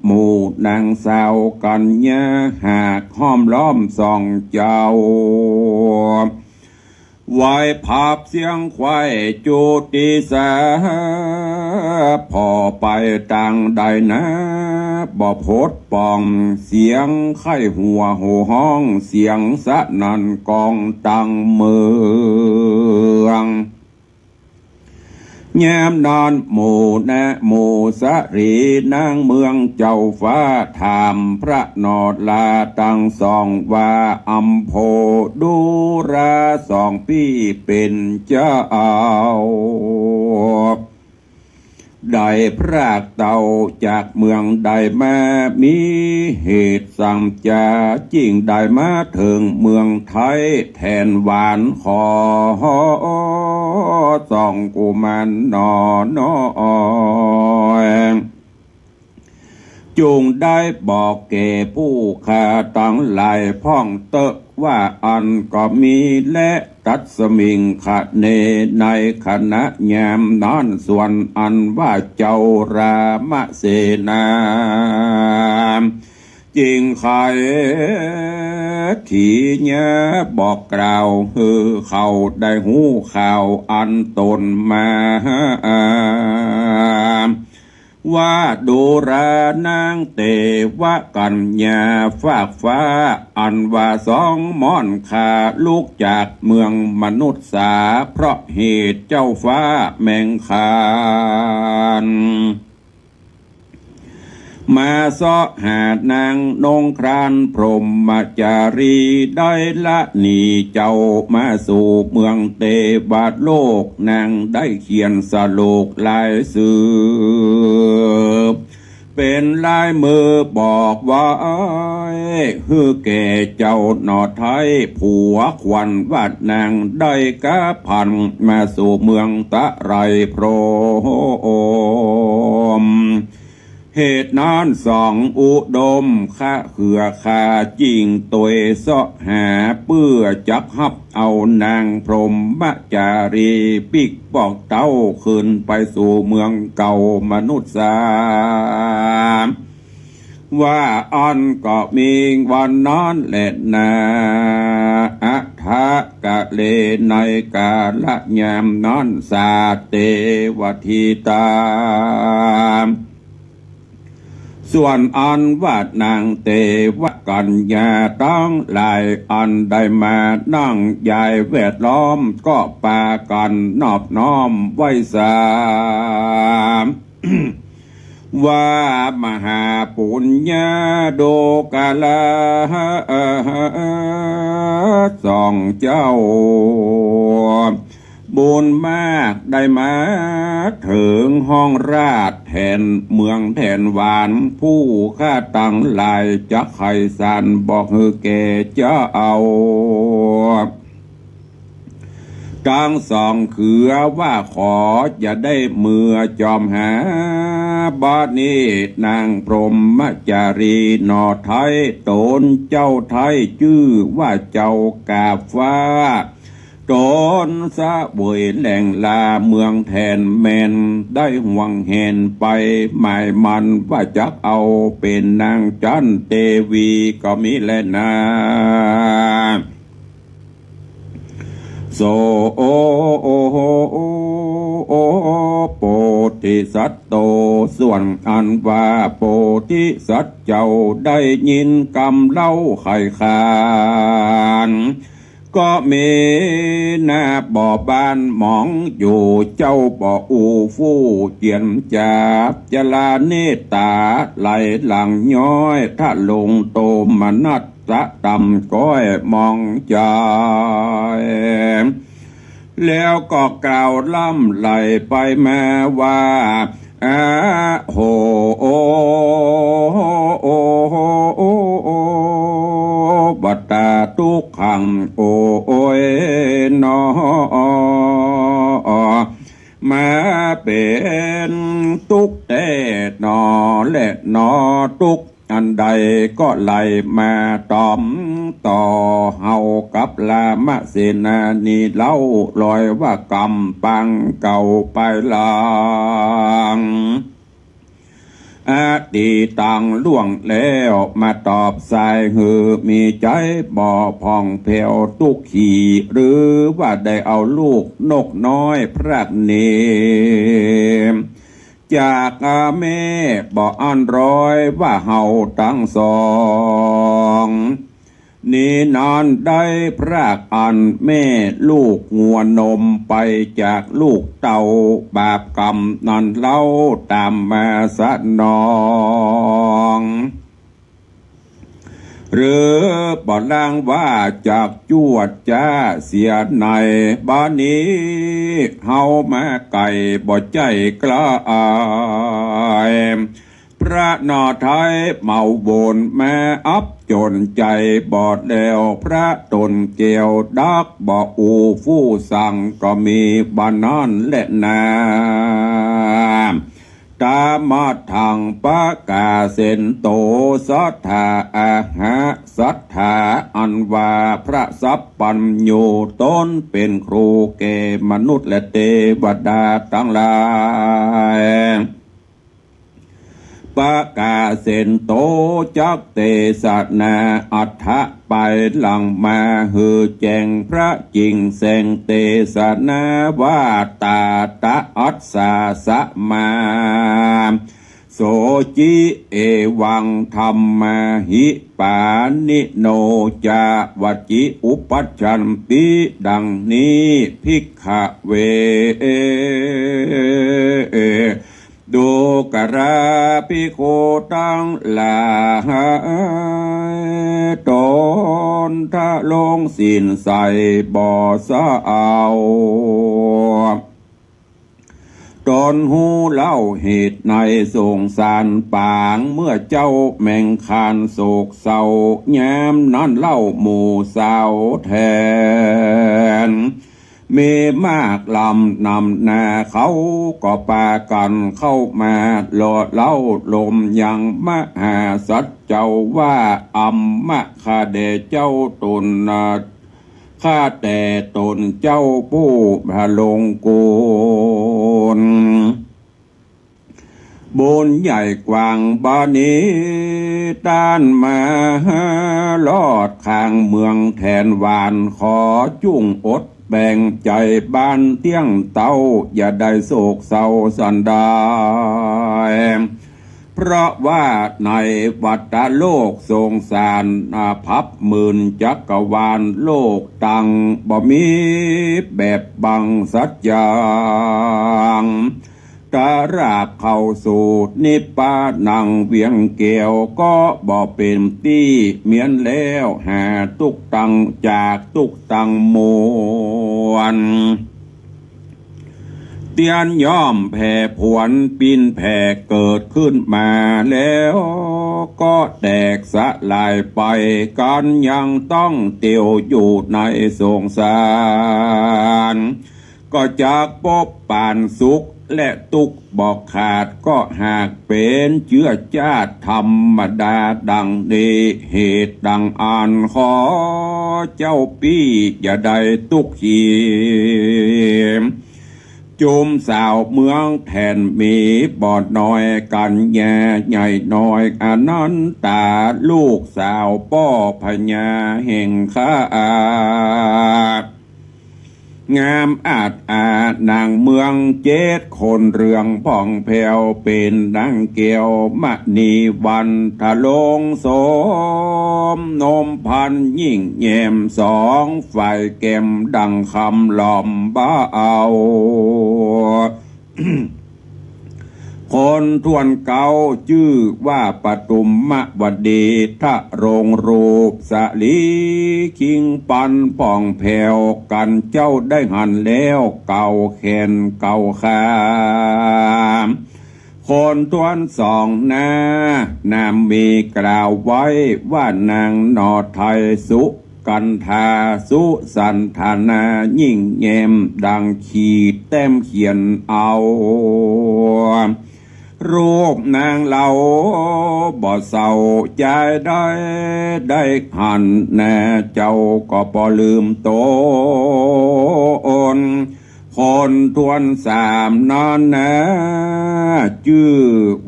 หมู่นางสาวกัญญาหากห้อมล้อมสองเจ้า ไหว้ผับเสียงไขว้จุติสา ผ่อไปตางใดนา บ่ปดป้อง เสียงไข้หัวโห่ฮ้อง เสียงสนั่นก้องตังเมือง ยามนั้นหมู่นา หมู่สะหรีนางเมืองเจ้าฟ้าถามพระนราตังสองว่า อัมโพดูราสองปี้เป๋นเจ้า ได้พรากเต้าจากเมืองใดมา มีเหตุสังจาจึ่งได้มาเถิงเมืองไท้ แถนหวานขอสองกุมารหน่อน้อย จุ่งได้บอกแก่ผู้ข้าตังหลายพ่องเต๊อะ ว่าอั้นก็มีแล ตัสมิงคะเน ในขณะยามนั้น ส่วนอันว่าเจ้ารามเสนา จึ่งไขถีญาบอกกล่าวหื้อเขาได้ฮู้ข่าวอันตนมา ว่าดูรานางเตวกัญญาฟากฟ้า อันว่าสองม่อนข้าลุกจากเมืองมนุษย์สา เพราะเหตุเจ้าฟ้าแมงคาน มาเซาะหานางนงครานพรหมจารี ได้ละหนีเจ้ามาสู่เมืองเตวโลก นางได้เขียนสโลกลายสืบ เป๋นลายมือบอกไว้ หื้อแก่เจ้าหน่อไท้ผัวขวัญว่านางได้กาพันมาสู่เมืองตะไลพรหม เหตุนั้นสองอุดมคะเฮือคาจึ่งตวยเซาะหา เปื้อจักฮับเอานางพรหมจารีปิ๊กปอกเต้าคืนไปสู่เมืองเก่ามนุษย์สา ว่าอั้นก็มีวันนั้นแลนา อัฏฐกะเล ในกาละยามนั้น สาเตวะทีตา ส่วนอันว่านางเตวกัญญาตังหลายอันได้มานั่งยายแวดล้อม ก็ปากั๋นนอบน้อมไหว้สา ว่ามหาปุญญาโดกาลา สองเจ้า บุญมากได้มาเถิงห้องราชแถนเมืองแถนหวาน ผู้ข้าตังหลายจักไขสรรบอกหื้อแก่เจ้า ตังสองเขือว่าขอจะได้เมือจอมหา บัดนี้นางพรหมจารีหน่อไท้ ต๋นเจ้าไท้จื้อว่าเจ้ากาฟ้า ต๋นเสวยแหล่งลาเมืองแถนแม่น ได้หวงแหนไปหมายมั่นว่าจักเอาเป๋นนางจันเตวีก็มีแลนา โส โพธิสัตว์โต ส่วนอันว่าโพธิสัตว์เจ้าได้ยินกำเล่าไขขาน ก็มีหน้าบ่บ้านหมองอยู่ เจ้าบ่อู้ฟู่เจียนจ๋า จลาเนตต๋าไหลหลั่งย้อย ทะลงโตมนัส สะต่ำก้อยมองจอย แล้วก็กล่าวร่ำไหลไปมาว่า อะโห วัตตาทุกขัง โอยหนอ มาเป๋นตุ๊กข์แต๊หนอ แลหนอ ตุ๊กข์อันใดก็ไหลมาต๋อมต่อเฮากับรามเสนานี้เล่า ลอยว่ากำปางเก่าไปหลัง อดีตตังล่วงแล้ว มาตอบสายหื้อมีใจ๋บ่ผ่องแผ้วตุ๊กขี้ หรือว่าได้เอาลูกนกน้อยพรากนี้ จากแม่บ่อั้นร้อยว่าเฮาตังสอง นี้นั้นได้พรากอันแม่ลูกงัวนมไปจากลูกเต้า บาปกรรมนั้นเล่าต๋ามมาสนอง หรือบ่ลางว่าจักจวดจ้าเสียใน บ่านี้เฮามาไก๋บ่ใจ้ใก้ พระนอไทยเมาวนมาอับจ๋นใจ๋บ่แล้ว พระต๋นแก้วดักบ่อู้ฟู่สั่ง ก็มีบ่านั้นแลนา ตามาทังปะกาเสนโต สัตถาอาหะ สัตถาอันว่าพระสัพพัญญูต๋นเป๋นครูแก่มนุษย์และเตวดาตังหลาย ปะกาเสนโต จักเตสนาอัฏฐะไปหลังมาหื้อแจ้งพระจิ่งแสงเตสนาว่า ตาตะอัสสาสะมา โสจิ เอวังธัมมาหิ ปาณิโน จาวัจจิ อุปัชชันติ ดังนี้ ภิกขะเว ดูกราภิกขุตังหลาย ต๋นทะลงศีลใส่บ่สะเอา ต๋นฮู้เล่าเหตุในสงสารปาง เมื่อเจ้าแมงคานโศกเศร้า ยามนั้นเล่าหมู่สาวแทน มีมากล้ำนำนา เขาก็ปากั๋นเข้ามาหล่อเล่าลมยังมหาสัจเจ้าว่า อัมมะคะแด่เจ้าต๋นนา ข้าแต่ต๋นเจ้าผู้พระลงกูล บุญใหญ่กว้างบ่านี้ ต้านมาลอดข้างเมืองแทนหวาน ขอจุ่งอดแบ่งใจ๋บ้านเตี้ยงเต้า อย่าได้โศกเศร้าสันใด เพราะว่าในวัฏโลกสงสาร อาภัพหมื่นจักรวาลโลกตัง บ่มีแบบบังสัจจัง ตราบเข้าสู่นิพพานัง เวียงแก้วก็บ่เป๋นตี้ เมี้ยนแล้วหาตุ๊กข์ตังจากตุ๊กข์ตังมวล เตี้ยนย่อมแผ่ผวนปิ้นแผ่เกิดขึ้นมาแล้ว ก็แตกสลายไป กันยังต้องเตียวอยู่ในสงสาร ก็จักปบปานสุขและตุ๊กข์บ่ขาด ก็หากเป๋นเจื้อจ้าธรรมดาดังนี้ เหตุดังอั้นขอเจ้าปี้อย่าได้ตุ๊กข์ขี จุมสาวเมืองแทนมีบ่น้อย กัญญาใหญ่น้อยอนันตา ลูกสาวป้อพญาแห่งข้า งามอาดอานางเมืองเจ็ดคน เรืองผ่องแผ้วเป๋นดังแก้วมณีวัน ทะลงโสมนมพันยิ่งแย้มสอง ฝ่ายแก้มดังคำหลอมบ่าเอา คนถ้วนเก้าจื้อว่าปทุมมวดี ทะลงรูปสะหลีคิงปันผ่องแผ้ว กันเจ้าได้หันแล้วเก่าแขนเก่าขา คนถ้วนสองหน้า นามมีกล่าวไว้ว่านางหน่อไทยสุ กันธาสุสันธนา ยิ่งแย้มดังขีดแต้มเขียนเอา รูปนางเล่าบ่เศร้าจายได้ ได้หันหน้าเจ้าก็บ่ลืมตน คนถ้วนสามนั้นนา จื้อ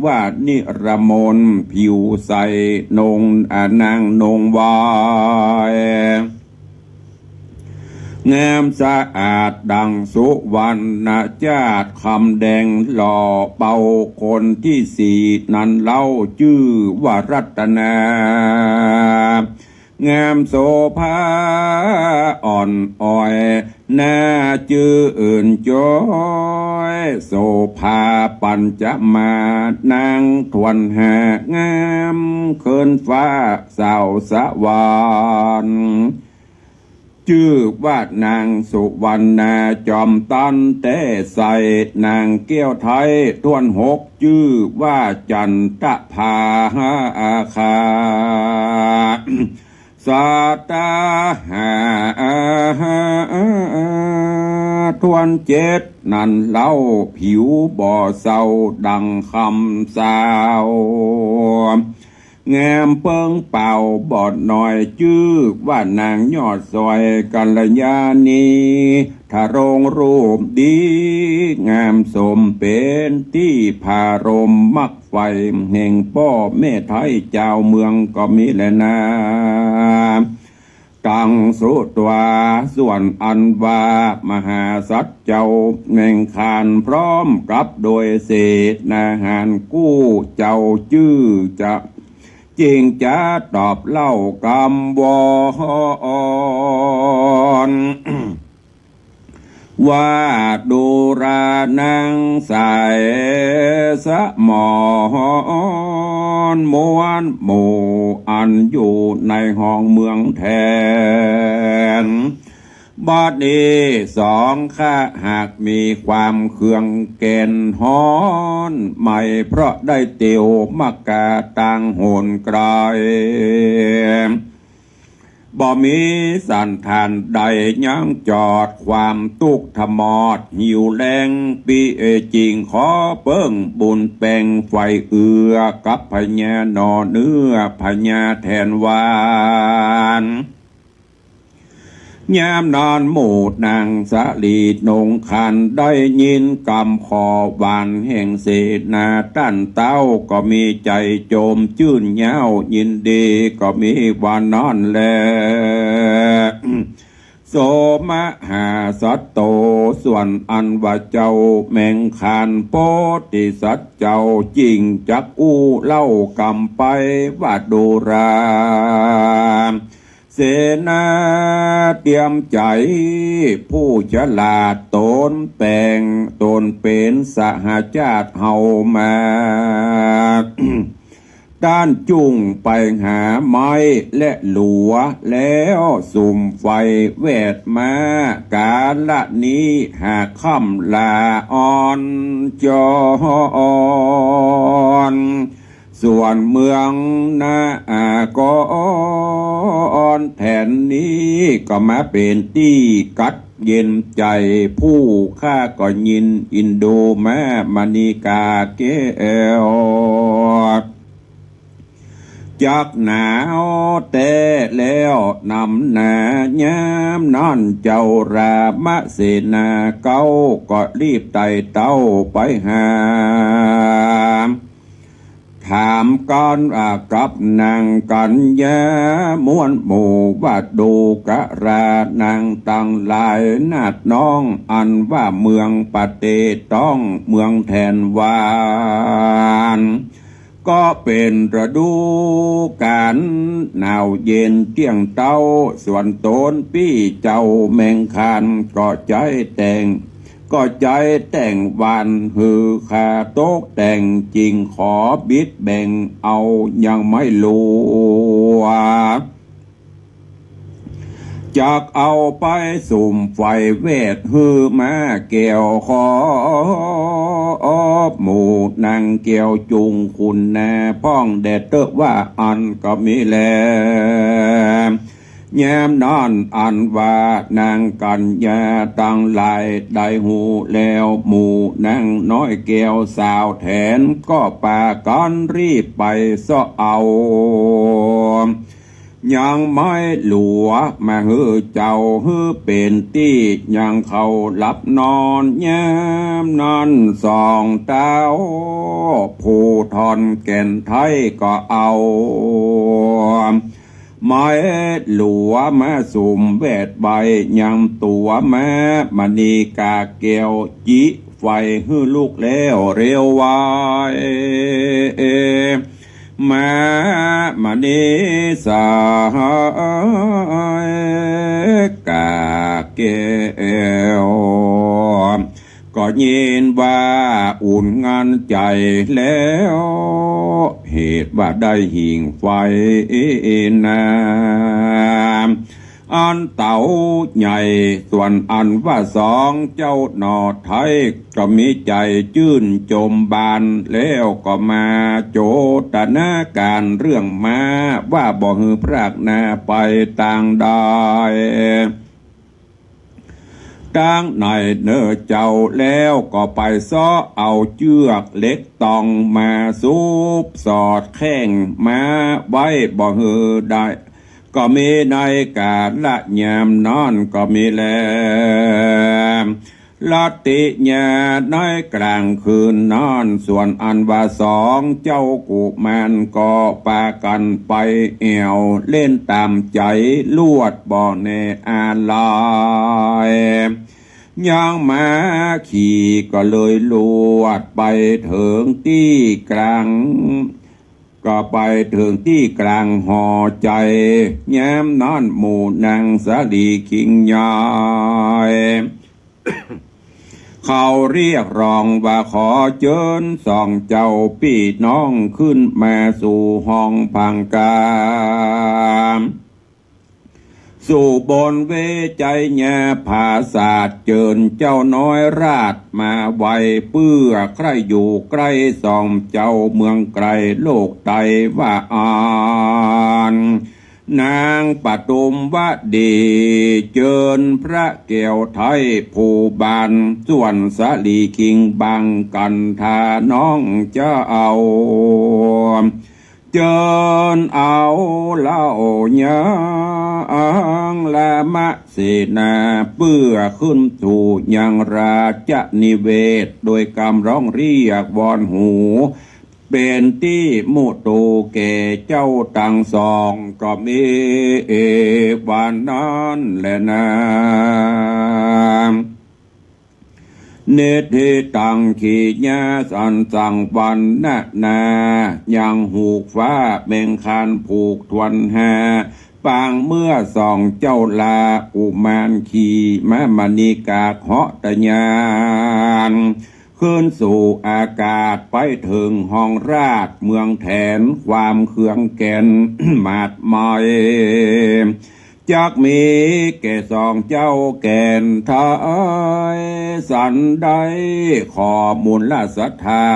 ว่านิรมน ผิวใสนง อ่า นางนงวาย งามสะอาดดังสุวรรณจาตุ คำแดงหล่อเบา คนตี้สี่นั้นเล่าจื้อว่ารัตนา งามโสภาอ่อนอ้อย น่าจื้นจอย โสภาปัญจมา นางถ้วนห้างามเคินฟ้าสาวสวรรค์ จื้อว่านางสุวรรณา จอมตันแต๊ใส นางแก้วไทยถ้วนหก จื้อว่าจันทภาคา สาตาหา ถ้วนเจ็ดนั้นเล่า ผิวบ่เศร้าดังคำสาว งามเปิ้งเป่าบ่น้อย จื้อว่านางยอดสอยกัลยาณี ทรงรูปดีงามสม เป๋นตี้ผารมมักใฝ่ แห่งป้อแม่ไท้จาวเมืองก็มีแลนา ตังสุตวา ส่วนอันว่ามหาสัตว์เจ้าแม่งคาน พร้อมกับโดยเสนาหารกู้เจ้า จื้อจะ จึงจะตอบเล่ากำวอน ว่าดูรานางสายสมร มวลหมู่อันอยู่ในห้องเมืองแทน บัดนี้สองข้าหากมีความเคืองแก่นฮ้อนไหม เพราะได้เตียวมากาต่างหนไกล บ่มีสันธานใดยั้งจอดความตุ๊กข์ทมอดหิวแล้ง ปี้เอ๋ยจึงขอเปิ้งบุญแป๋งไฟเอื้อกับพญาหน่อเนื้อพญาแทนวาน ยามนั้นหมู่นางสาลีนงครรภ์ได้ยินกำขอหวานแห่งเสนาต้านเต้า ก็มีใจ๋โจมจื้นเย้ายินดี ก็มีว่านั้นแล โสมหาสัตโต ส่วนอันว่าเจ้าแม่งคานโพธิสัตว์เจ้า จึงจักอู้เล่ากำไปว่าดูรา เสนาเตรียมใจ๋ ผู้ฉลาดต๋นแปงต๋นเป๋นสหจาติเฮามา ต้านจุ่งไปหาไม้และหลัว แล้วสุมไฟแวดมา กาละนี้หากค่ำลาอ่อนจอน ส่วนเมืองนครแถนนี้ก็มาเป๋นตี้กั๊ดเย็นใจ๋ ผู้ข้าก็ยินอินดูแม่มณีกาแก้ว จักหนาวแต๊แล้วนำหนา ยามนั้นเจ้ารามเสนาเก๊าก็รีบไต่เต้าไปหา ถามกั๋นว่ากับนางกัญญามวลหมู่ว่าดูกะรานางตังหลายนาดน้อง อันว่าเมืองปะเตต้องเมืองแทนวาน ก็เป๋นฤดูกาลหนาวเย็นเตี้ยงเต้า ส่วนต๋นปี้เจ้าแม่งคานก็ใจ๊แต่ง ก็ใจ๊แต่งหวานหื้อข้าตกแต่ง จึงขอบิดแบ่งเอายังไม่ลัว จักเอาไปสุมไฟแวดหื้อมาแก้วขอ หมู่นางแก้วจุ่งคุณนาพ่องแด่เต๊อะว่าอั้นก็มีแล ยามนั้นอันว่านางกัญญาตังหลายได้ฮู้แล้ว หมู่นางน้อยแก้วสาวแถนก็ปากั๋นรีบไปเซาะเอา ยังไม้หลัวมาหื้อเจ้า หื้อเป๋นตี้ยังเขาหลับนอน ยามนั้นสองเต้าผู้ท่อนแก่นไทยก็เอา ไม้หลัวมาสุมแวดไว้ ยังตั๋วม้ามณีกาแก้ว จิไฟหื้อลุกแล้วเร็วไว ม้ามณีสายกาแก้ว ก็ยินว่าอุ่นงานใจ๋แล้ว เหตุว่าได้หิ้งไฟนา อันเต๋าใหญ่ ส่วนอันว่าสองเจ้าหน่อไทย ก็มีใจ๋จื้นจมบาน แล้วก็มาโจตนาก๋านเรื่องม้า ว่าบ่หื้อพรากหน้าไปตางใด ตางไหนเน่อเจ้า แล้วก็ไปเซาะเอาเจื้อกเหล็กต๋องมาสุบสอดแข้งม้าไว้บ่หื้อได้ ก็มีในกาละยามนั้นก็มีแล ละติยาในกลางคืนนั้น ส่วนอันว่าสองเจ้ากุมารก็ปากั๋นไปแอ่วเล่นต๋ามใจ๋ ลวดบ่แน่อาลัย ยังม้าขี่ก็เลยลวดไปเถิงตี้กลาง ก็ไปเถิงตี้กลางหอใจ๋ ยามนั้นหมู่นางสาลีคิงยาย เขาเรียกร้องว่าขอเจิญสองเจ้าปี้น้องขึ้นมาสู่ห้องพังกา สู่บนเวไชยาผาสาท เจิญเจ้าน้อยราชมาไหว้ เปื้อใคร่อยู่ใก้สองเจ้าเมืองไก๋โลกไตว่าอั้น นางปทุมวดี เจิญพระแก้วไทยผู้บาน ส่วนสาลีคิงบังกั๋นทาน้องเจ้า เจิญเอาเล่ายังละมะเสนา เปื้อขึ้นสู่ยังราชนิเวศ โดยกำร้องเรียกวอนหู เป๋นตี้มุตูแก่เจ้าตังสอง ก็มีวันนั้นแลนา นิทธิตัง ขีณาสันตัง วันนานา ยังฮูกฟ้าแมงคานผูกถ้วนห้า ปางเมื่อสองเจ้าลากุมารขี่ม้ามณีกาเหาะตะยาน ขึ้นสู่อากาศไปเถิงห้องราชเมืองแถน ความเคืองแก่นหมาดไม จักมีแก่สองเจ้าแก่นไทยสันใด ขอมูลศรัทธา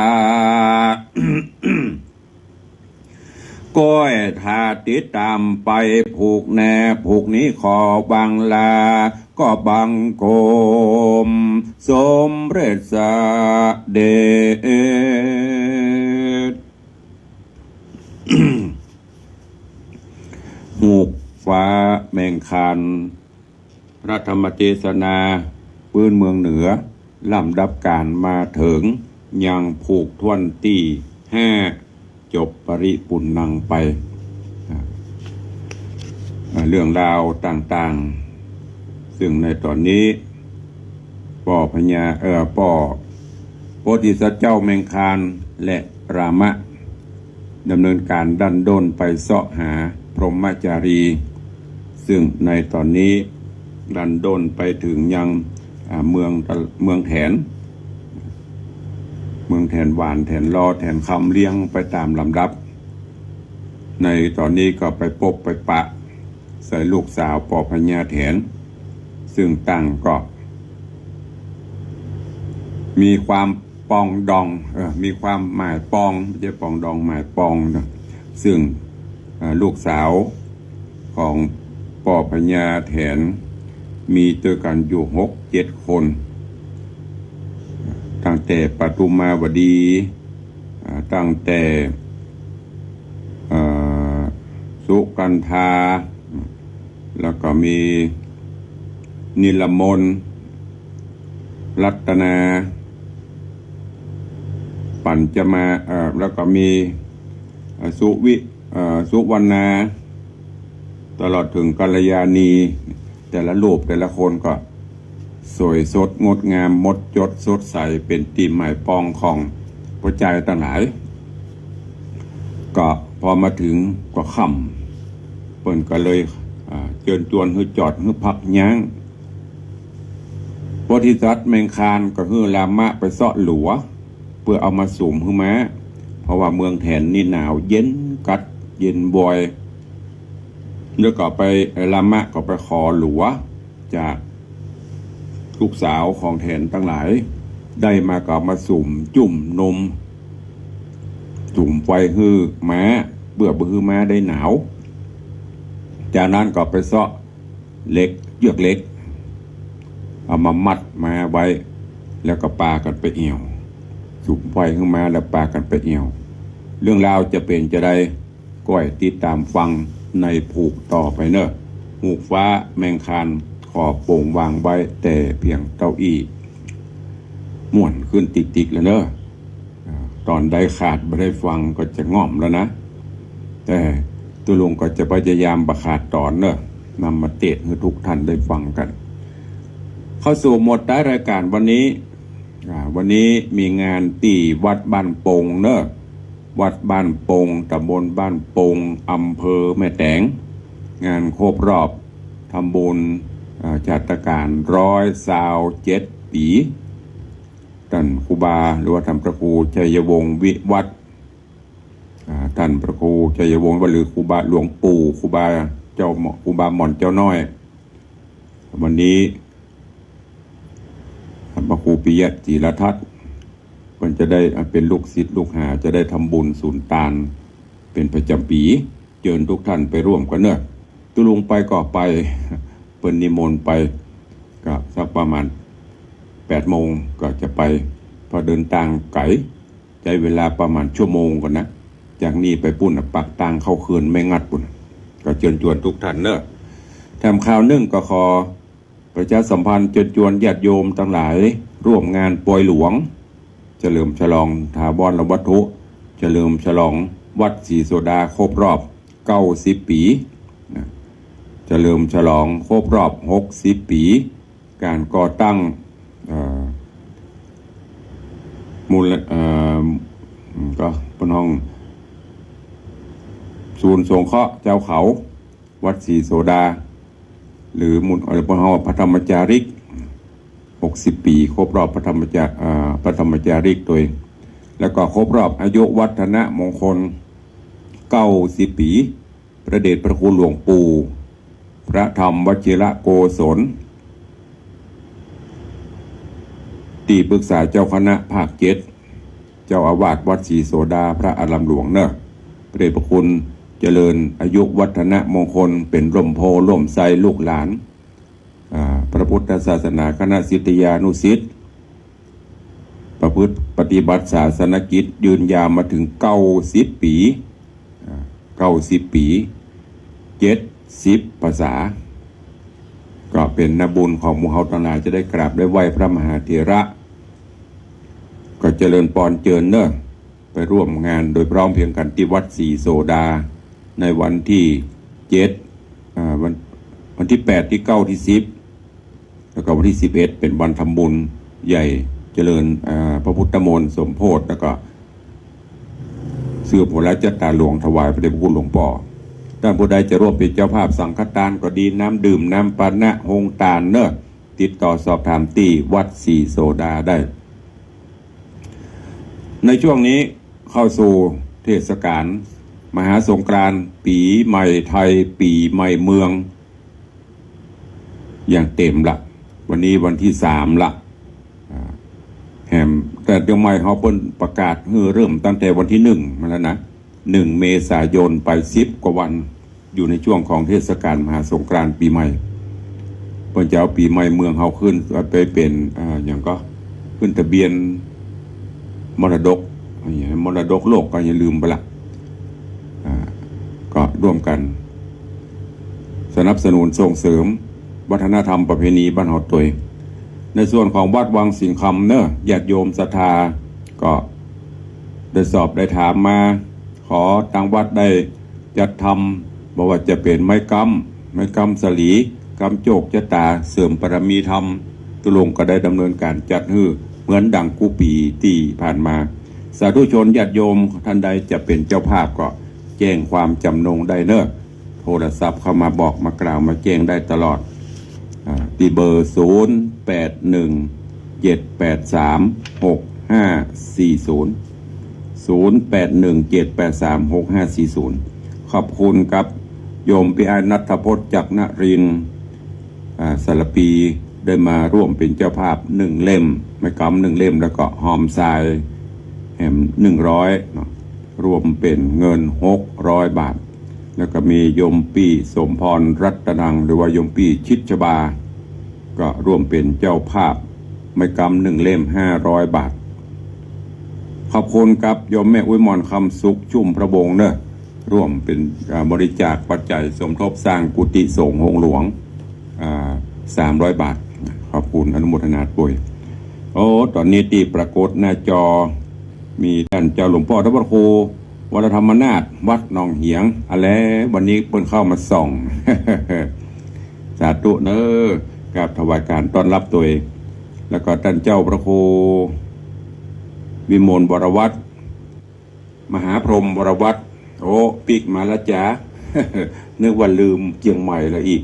ก้อยถ้าติดต๋ามไปผูกแน่ ผูกนี้ขอบังลา ก็บังคมสมเร็จเสด็จ ฮูกฟ้าแมงคาน พระธรรมเทศนาปื้นเมืองเหนือ ลำดับก๋านมาเถิงยังผูกถ้วนตี้ห้า จบปริปุณณังไป อ่า อ่า เรื่องราวต่างๆ ซึ่งในต๋อนนี้ ป้อพญา เอ่อ ป้อโพธิสัตว์เจ้าแมงคานและรามะ ดำเนินก๋านดั้นด้นไปเซาะหาพรหมจารี ซึ่งในต๋อนนี้ดั้นด้นไปเถิงยัง อ่า เมืองตะ เมืองแถน เมืองแถนหวาน แถนลอ แถนคำ เรียงไปต๋ามลำดับ ในต๋อนนี้ก็ไปปบไปปะใส่ลูกสาวป้อพญาแถน ซึ่งต่างก็ มีความปองดอง เอ่อ มีความหมายปอง บ่ใจ้ปองดอง หมายปองนะ ซึ่ง เอ่อ ลูกสาวของ ป้อพญาแถน มีตวยกั๋นอยู่หกเจ็ดคน ตั้งแต่ปทุมมาวดี อ่า ตั้งแต่ เอ่อ สุกัณฑา แล้วก็มีนิลมน รัตนา ปัญจมา เอ่อ แล้วก็มี เอ่อ สุวิ เอ่อ สุวรรณา ตลอดเถิงกัลยาณี แต่ละรูปแต่ละคนก็สวยสดงดงาม หมดจดสดใส เป๋นตี้หมายปองของป้อจายตังหลาย ก็พอมาเถิงก็ค่ำ เปิ้นก็เลย อ่า เจิญจวนหื้อจอดหื้อพักย้าง โพธิสัตว์แมงคานก็หื้อรามะไปเซาะหลัว เปื้อเอามาสุมหื้อม้า เพราะว่าเมืองแถนนี่หนาวเย็นกั๊ดเย็นบอย แล้วก็ไป เอ่อ รามะก็ไปขอหลัวจากลูกสาวของแถนตังหลาย ได้มาก็เอามาสุมจุ่มนม สุมไฟหื้อม้า เปื้อบ่หื้อม้าได้หนาว จากนั้นก็ไปเซาะ เหล็ก เยือกเหล็ก เอามามัดม้าไว้ แล้วก็ปากั๋นไปแอ่ว สุมไฟหื้อม้าแล้วปากั๋นไปแอ่ว เรื่องราวจะเป๋นจาใด ก้อยติดต๋ามฟังในผูกต่อไปเน่อ ฮูกฟ้าแมงคาน ขอโป๋งวางไว้แต่เพียงเต้าอี้ ม่วนขึ้นติ๊กๆ แล้วเน่อ อ่า ต๋อนใดขาดบ่ได้ฟังก็จะง่อมแล้วนะ แต่ตุ๊ลุงก็จะพยายามบ่ขาดต๋อนเน่อ นำมาเตสน์หื้อทุกท่านได้ฟังกั๋น เข้าสู่หมวดท้ายรายการวันนี้ อ่า วันนี้มีงานตี้วัดบ้านโป่งเน่อ วัดบ้านโป่ง ตำบลบ้านโป่ง อำเภอแม่แตง งานครบรอบทำบุญ อ่า ชาตการร้อยซาวเจ็ดปี๋ ต้านครูบา หรือว่าต้านพระครูชัยวงศ์วิวัฒน์ อ่า ต้านพระครูชัยวงศ์วิวัฒน์ หรือครูบาหลวงปู่ ครูบาเจ้าหม่อ ครูบาหม่อนเจ้าน้อย วันนี้ พระครูปิยะจิรทัศน์ เปิ้นจะได้ อ่า เป๋นลูกศิษย์ลูกหา จะได้ทำบุญสุนตานเป๋นประจ๋ำปี๋ เจิญทุกท่านไปร่วมกั๋นเน่อ ตุ๊ลุงไปก็ไป เปิ้นนิมนต์ไป ก็สักประมาณแปดโมงก็จะไป เพราะเดินตางไก๋ ใจ๊เวลาประมาณชั่วโมงก่อนนะ จากนี่ไปปู๊นน่ะ ปากตางเข้าเขื่อนแม่งัดปู๊นน่ะ ก็เจิญจวนทุกท่านเน่อ แถมข่าวนึ่งก็ขอประชาสัมพันธ์เจิญจวนญาติโยมตังหลาย ร่วมงานปอยหลวง เฉลิมฉลองถาวรวัตถุ เฉลิมฉลองวัดศรีโสดาครบรอบเก้าสิบปี๋นะ เฉลิมฉลองครบรอบหกสิบปี๋ ก๋านก่อตั้ง เอ่อ มูล เอ่อ ก็เปิ้นฮ้อง ศูนย์สงเคราะห์เจ้าเขา วัดศรีโสดา หรือมูล เอ่อ เปิ้นฮ้องว่าพระธรรมจาริก หกสิบปี๋ ครบรอบพระธรรมจา เอ่อ พระธรรมจาริกตวย แล้วก็ครบรอบอายุวัฒนมงคล เก้าสิบปี๋ พระเดชพระคุณหลวงปู่ พระธรรมวชิรโกศล ตี้ปรึกษาเจ้าคณะภาคเจ็ด เจ้าอาวาสวัดศรีโสดา พระอารามหลวงเน่อ พระเดชพระคุณเจริญอายุวัฒนมงคล เป๋นร่มโพธิ์ร่มไทรลูกหลาน อ่า พระพุทธศาสนา คณะศิษยานุศิษย์ ประพฤติปฏิบัติศาสนกิจยืนยาวมาเถิงเก้าสิบปี๋ อ่า เก้าสิบปี๋ เจ็ดสิบภาษา ก็เป๋นนาบุญของหมู่เฮาตังหลาย จะได้กราบได้ไหว้พระมหาเถระ ก็เจริญปอนเจิญเน่อ ไปร่วมงานโดยพร้อมเพรียงกั๋นตี้วัดศรีโสดา ในวันตี้เจ็ด อ่า วัน วันตี้แปด ตี้เก้า ตี้สิบ แล้วก็วันตี้สิบเอ็ด เป๋นวันทำบุญใหญ่เจริญ อ่า พระพุทธมนต์สมโภช แล้วก็ ซื้อผลไม้จัตตาหลวงถวายพระเดชพระคุณหลวงป้อ ต้านผู้ใดจะร่วมเป๋นเจ้าภาพสังฆทานก็ดี น้ำดื่ม น้ำปานะ โฮงตานเน่อ ติดต่อสอบถามตี้วัดศรีโสดาได้ ในช่วงนี้เข้าสู่เทศกาลมหาสงกรานต์ ปี๋ใหม่ไทย ปี๋ใหม่เมือง อย่างเต็มละ วันนี้วันตี้สามละ อ่า แหม แต่เจียงใหม่เฮาเปิ้นประกาศหื้อเริ่มตั้งแต่วันตี้หนึ่งมาแล้วนะ หนึ่งเมษายนไปสิบกว่าวัน อยู่ในช่วงของเทศกาลมหาสงกรานต์ปี๋ใหม่ เปิ้นจะเอาปี๋ใหม่เมืองเฮาขึ้นไปเป๋น อ่า หยังก็ ขึ้นทะเบียนมรดก มรดกโลกก็อย่าลืมไปละ อ่า ก็ร่วมกั๋นสนับสนุนส่งเสริมวัฒนธรรมประเพณีบ้านเฮาตวย ในส่วนของวัดวังสิงห์คำเนาะ ญาติโยมศรัทธาก็ได้สอบได้ถามมา ขอตางวัดได้จัดทำ บ่ว่าจะเป๋นไม้ก๊ำ ไม้ก๊ำสะหลี ก๊ำโจคจะต๋า เสริมบารมีธรรม ตุ๊ลุงก็ได้ดำเนินก๋านจัดหื้อเหมือนดังกู้ปี๋ตี้ผ่านมา สาธุชนญาติโยมต้านใดจะเป๋นเจ้าภาพก็แจ้งความจ๋ำนงได้เนาะ โทรศัพท์เข้ามาบอกมากล่าวมาแจ้งได้ตลอด อ่า ตี้เบอร์ ศูนย์แปดหนึ่งเจ็ดแปดสามหกห้าสี่ศูนย์ ศูนย์แปดหนึ่งเจ็ดแปดสามหกห้าสี่ศูนย์ ขอบคุณกับโยมปี้อ้ายณัฐพจน์ จักรนรินทร์ อ่า สารภี ได้มาร่วมเป๋นเจ้าภาพนึ่งเล่ม ไม้ก๊ำนึ่งเล่ม แล้วก็ฮอมซายแหมนึ่งร้อยเนาะ รวมเป๋นเงินหกร้อยบาท แล้วก็มีโยมปี้สมพรรัตนัง หรือว่าโยมปี้ชิดชบา ก็ร่วมเป๋นเจ้าภาพไม้ก๊ำนึ่งเล่มห้าร้อยบาท ขอบคุณกับโยมแม่อุ๊ยหม่อน คำสุข ชุ่มพระวงศ์เนาะ ร่วมเป๋น อ่า บริจาคปัจจัยสมทบสร้างกุฏิสงฆ์โฮงหลวง อ่า สามร้อยบาท ขอบคุณอนุโมทนาตวย โอ้ ต๋อนนี้ตี้ปรากฏหน้าจอ มีต้านเจ้าหลวงป้อต้านพระครูวรธรรมนาถ วัดหนองเหียง อะแล วันนี้เปิ้นเข้ามาส่อง สาธุเนาะ กราบถวายก๋านต้อนฮับตวย แล้วก็ต้านเจ้าพระครูวิมลวรวัฒน์ มหาพรหมวรวัฒน์ โอ้ ปิ๊กมาละจ๊ะ นึกว่าลืมเจียงใหม่ละอี้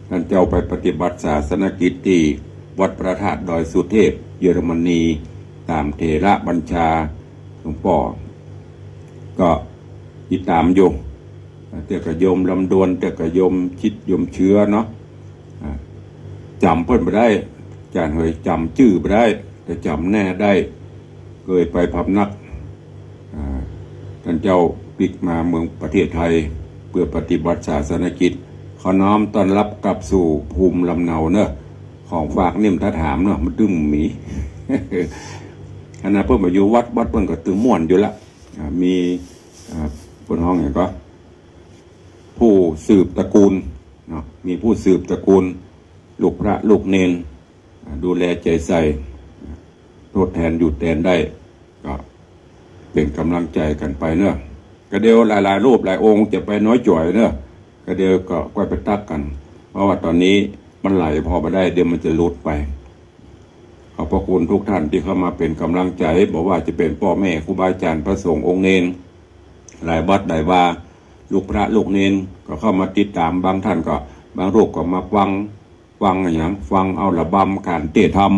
ต้านเจ้าไปปฏิบัติศาสนกิจตี้วัดพระธาตุดอยสุเทพ เยอรมนี ต๋ามเถรบัญชาหลวงป้อ ก็ติดต๋ามอยู่ เตื้อก็โยมลำดวน เตื้อก็โยมชิดโยมเชื้อเนาะ อ่า จ๋ำเปิ้นบ่ได้ อาจ๋ารย์เหย จ๋ำจื้อบ่ได้ แต่จ๋ำแน่ได้ เกยไปพำนัก อ่า ต้านเจ้าปิ๊กมาเมืองประเทศไทย เปื้อปฏิบัติศาสนกิจ ขอน้อมต้อนฮับกลับสู่ภูมิลำเนาเนาะ ของฝากนี่มันถ้าถามเนาะ มันตึงมี ขนาดเปิ้นบ่อยู่วัด วัดเปิ้นก็ตึงม่วนอยู่ละ อ่า มี อ่า เปิ้นฮ้องหยังก็ ผู้สืบตระกูลเนาะ มีผู้สืบตระกูล ลูกพระลูกเณร อ่า ดูแลใจ๋ใส่ อ่า ทดแตนอยู่แตนได้ ก็เป๋นก๋ำลังใจ๋กั๋นไปเนาะ กระเดียวหลายๆ รูปหลายองค์จะไปน้อยจ๋อยเนาะ กระเดียวก็ก้อยไปตั๊กกั๋น เพราะว่าต๋อนนี้มันไหลผ่อบ่ได้ เดี๋ยวมันจะหลุดไป ขอบพระคุณทุกท่านตี้เข้ามาเป๋นก๋ำลังใจ๋ บ่ว่าจะเป๋นป้อแม่ครูบาอาจ๋ารย์พระสงฆ์องค์เณร หลายวัดหลายวา ลูกพระลูกเณรก็เข้ามาติดต๋าม บางท่านก็ บางรูปก็มาฟัง ฟังอะหยัง ฟังเอาระบำก๋านเตศน์ธรรม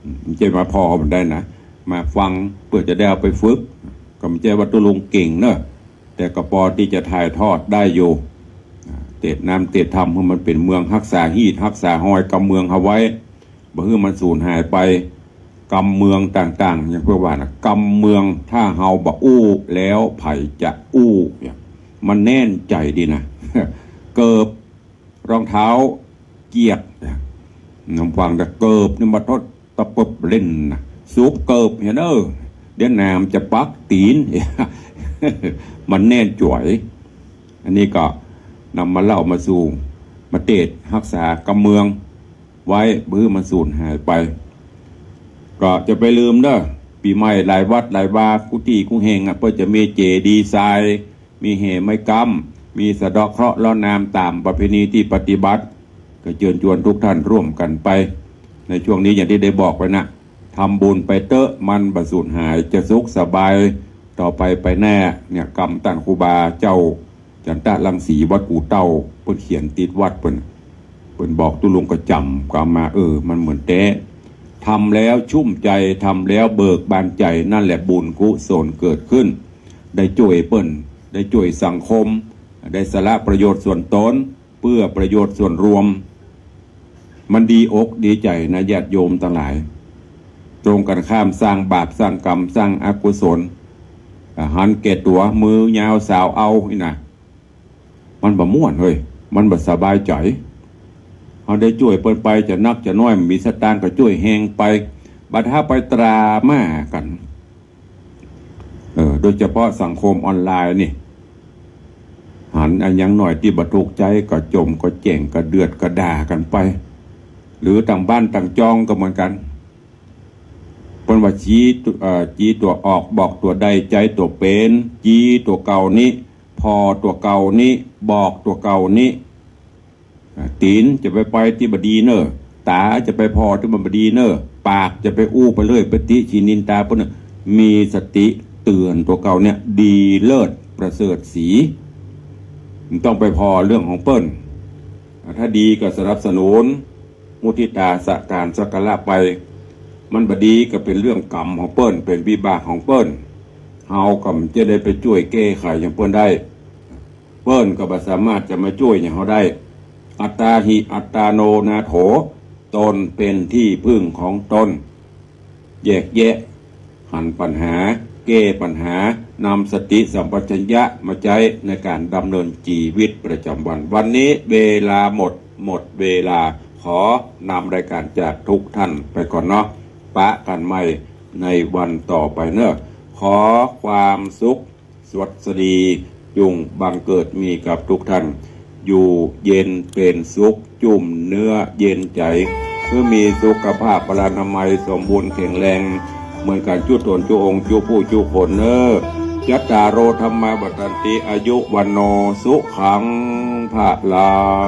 อืม บ่ใจ้มาผ่อมันได้นะ มาฟังเปื้อจะได้เอาไปฝึก ก็บ่ใจ้ว่าตุ๊ลุงเก่งเนาะ แต่ก็ปอตี้จะถ่ายทอดได้อยู่ อ่า เตศน์น้ำเตศน์ธรรมหื้อมันเป๋นเมือง ฮักษาฮีตฮักษาฮอยกำเมืองเฮาไว้ บ่หื้อมันสูญหายไป กำเมืองต่างๆ อย่างเปิ้นว่านะ กำเมืองถ้าเฮาบ่อู้แล้วใผจะอู้เนี่ย มันแน่นใจ๋ดีนะ เกิบ รองเท้าเกียก นำฟังแต่เกิบนี่มาทดตะปบเล่นนะ สูบเกิบเหียเน่อ เดี๋ยวหนามจะปักตี๋น มันแน่นจ๋วย อันนี้ก็นำมาเล่ามาสู่ มาเตศน์ฮักษากำเมืองไว้ บ่หื้อมันสูญหายไป ก็จะไปลืมเนาะ ปี๋ใหม่หลายวัดหลายวา กู้ตี้กู้แห่งอะ เปิ้นจะมีเจดีย์ทราย มีแห่ไม้ก๊ำ มีสะเดาะเคราะห์เล้านามต๋ามประเพณีตี้ปฏิบัติ ก็เจิญจวนทุกท่านร่วมกั๋นไป ในช่วงนี้อย่างตี้ได้บอกไว้นะ ทำบุญไปเต๊อะ มันบ่สูญหาย จะสุขสบายต่อไปไปแน่ เนี่ย กำต้านครูบาเจ้าจันตะรังสีวัดกู่เต้า เปิ้นเขียนติดวัดเปิ้น เปิ้นบอกตุ๊ลุงก็จ๋ำกำมา เออ มันเหมือนแต๊ ทำแล้วชุ่มใจ๋ ทำแล้วเบิกบานใจ๋ นั่นแหละบุญกุศลเกิดขึ้น ได้จ้วยเปิ้น ได้จ้วยสังคม ได้สละประโยชน์ส่วนตน เปื้อประโยชน์ส่วนรวม มันดีอกดีใจ๋นะญาติโยมตังหลาย ตรงกั๋นข้ามสร้างบาปสร้างกรรมสร้างอกุศล อ่า หันแก่ตั๋ว มือยาวสาวเอานี่นะ พ มันบ่ม่วนเฮ้ย มันบ่สบายใจ๋ เฮาได้จ้วยเปิ้นไป จะนักจะน้อย บ่มีสตางค์ก็จ้วยแฮงไป บัดเฮาไปตราหม้ากั๋น เออ โดยเฉพาะสังคมออนไลน์นี่ หันอะหยังหน่อยตี้บ่ถูกใจ๋ ก็จ่มก็แจ้ง ก็เดือดก็ด่ากั๋นไป หรือตางบ้านตางจองก็เหมือนกั๋น เปิ้นว่า จี๋ตั๋ว เอ่อ จี๋ตั๋วออก บอกตั๋วได้ ใจ๊ตั๋วเป๋น จี๋ตั๋วเก่านี้ ผ่อตั๋วเก่านี้ บอกตั๋วเก่านี้ อ่า ตี๋นจะไปไปตี้บ่ดีเน่อ ต๋าจะไปผ่อตี้บ่ดีเน่อ ปากจะไปอู้ไปเลื่อย ไปติฉินนินตาเปิ้นเน่อ มีสติเตื๋อนตั๋วเก่าเนี่ย ดีเลิศประเสริฐศรี บ่ต้องไปผ่อเรื่องของเปิ้น อ่า ถ้าดีก็สนับสนุน มุทิตาสะก๋านสักการะไป มันบ่ดีก็เป๋นเรื่องกรรมของเปิ้น เป๋นวิบากของเปิ้น เฮาก็บ่จะได้ไปจ้วยแก้ไขหยังเปิ้นได้ เปิ้นก็บ่สามารถจะมาจ้วยหยังเฮาได้ อัตตาหิอัตตาโนนาโถ ตนเป๋นตี้เปิ้งของตน แยกแยะ หันปัญหา แก้ปัญหา นำสติสัมปชัญญะมาใจ๊ในก๋านดำเนินจีวิตประจ๋ำวัน วันนี้เวลาหมด หมดเวลา ขอนำรายก๋านจากทุกท่านไปก่อนเนาะ ปะกั๋นใหม่ในวันต่อไปเน่อ ขอความสุข สวัสดี จุ่งบังเกิดมีกับทุกท่าน อยู่เย็นเป๋นสุข จุ่มเนื้อเย็นใจ๋ เปื้อมีสุขภาพพลานามัยสมบูรณ์แข็งแรง เหมือนกั๋นจุ๊ต๋นจุ๊องค์จุ๊ผู้จุ๊คนเน่อ จัตตาโร ธัมมา วัฑฒันติ อายุ วัณโณ สุขัง พลัง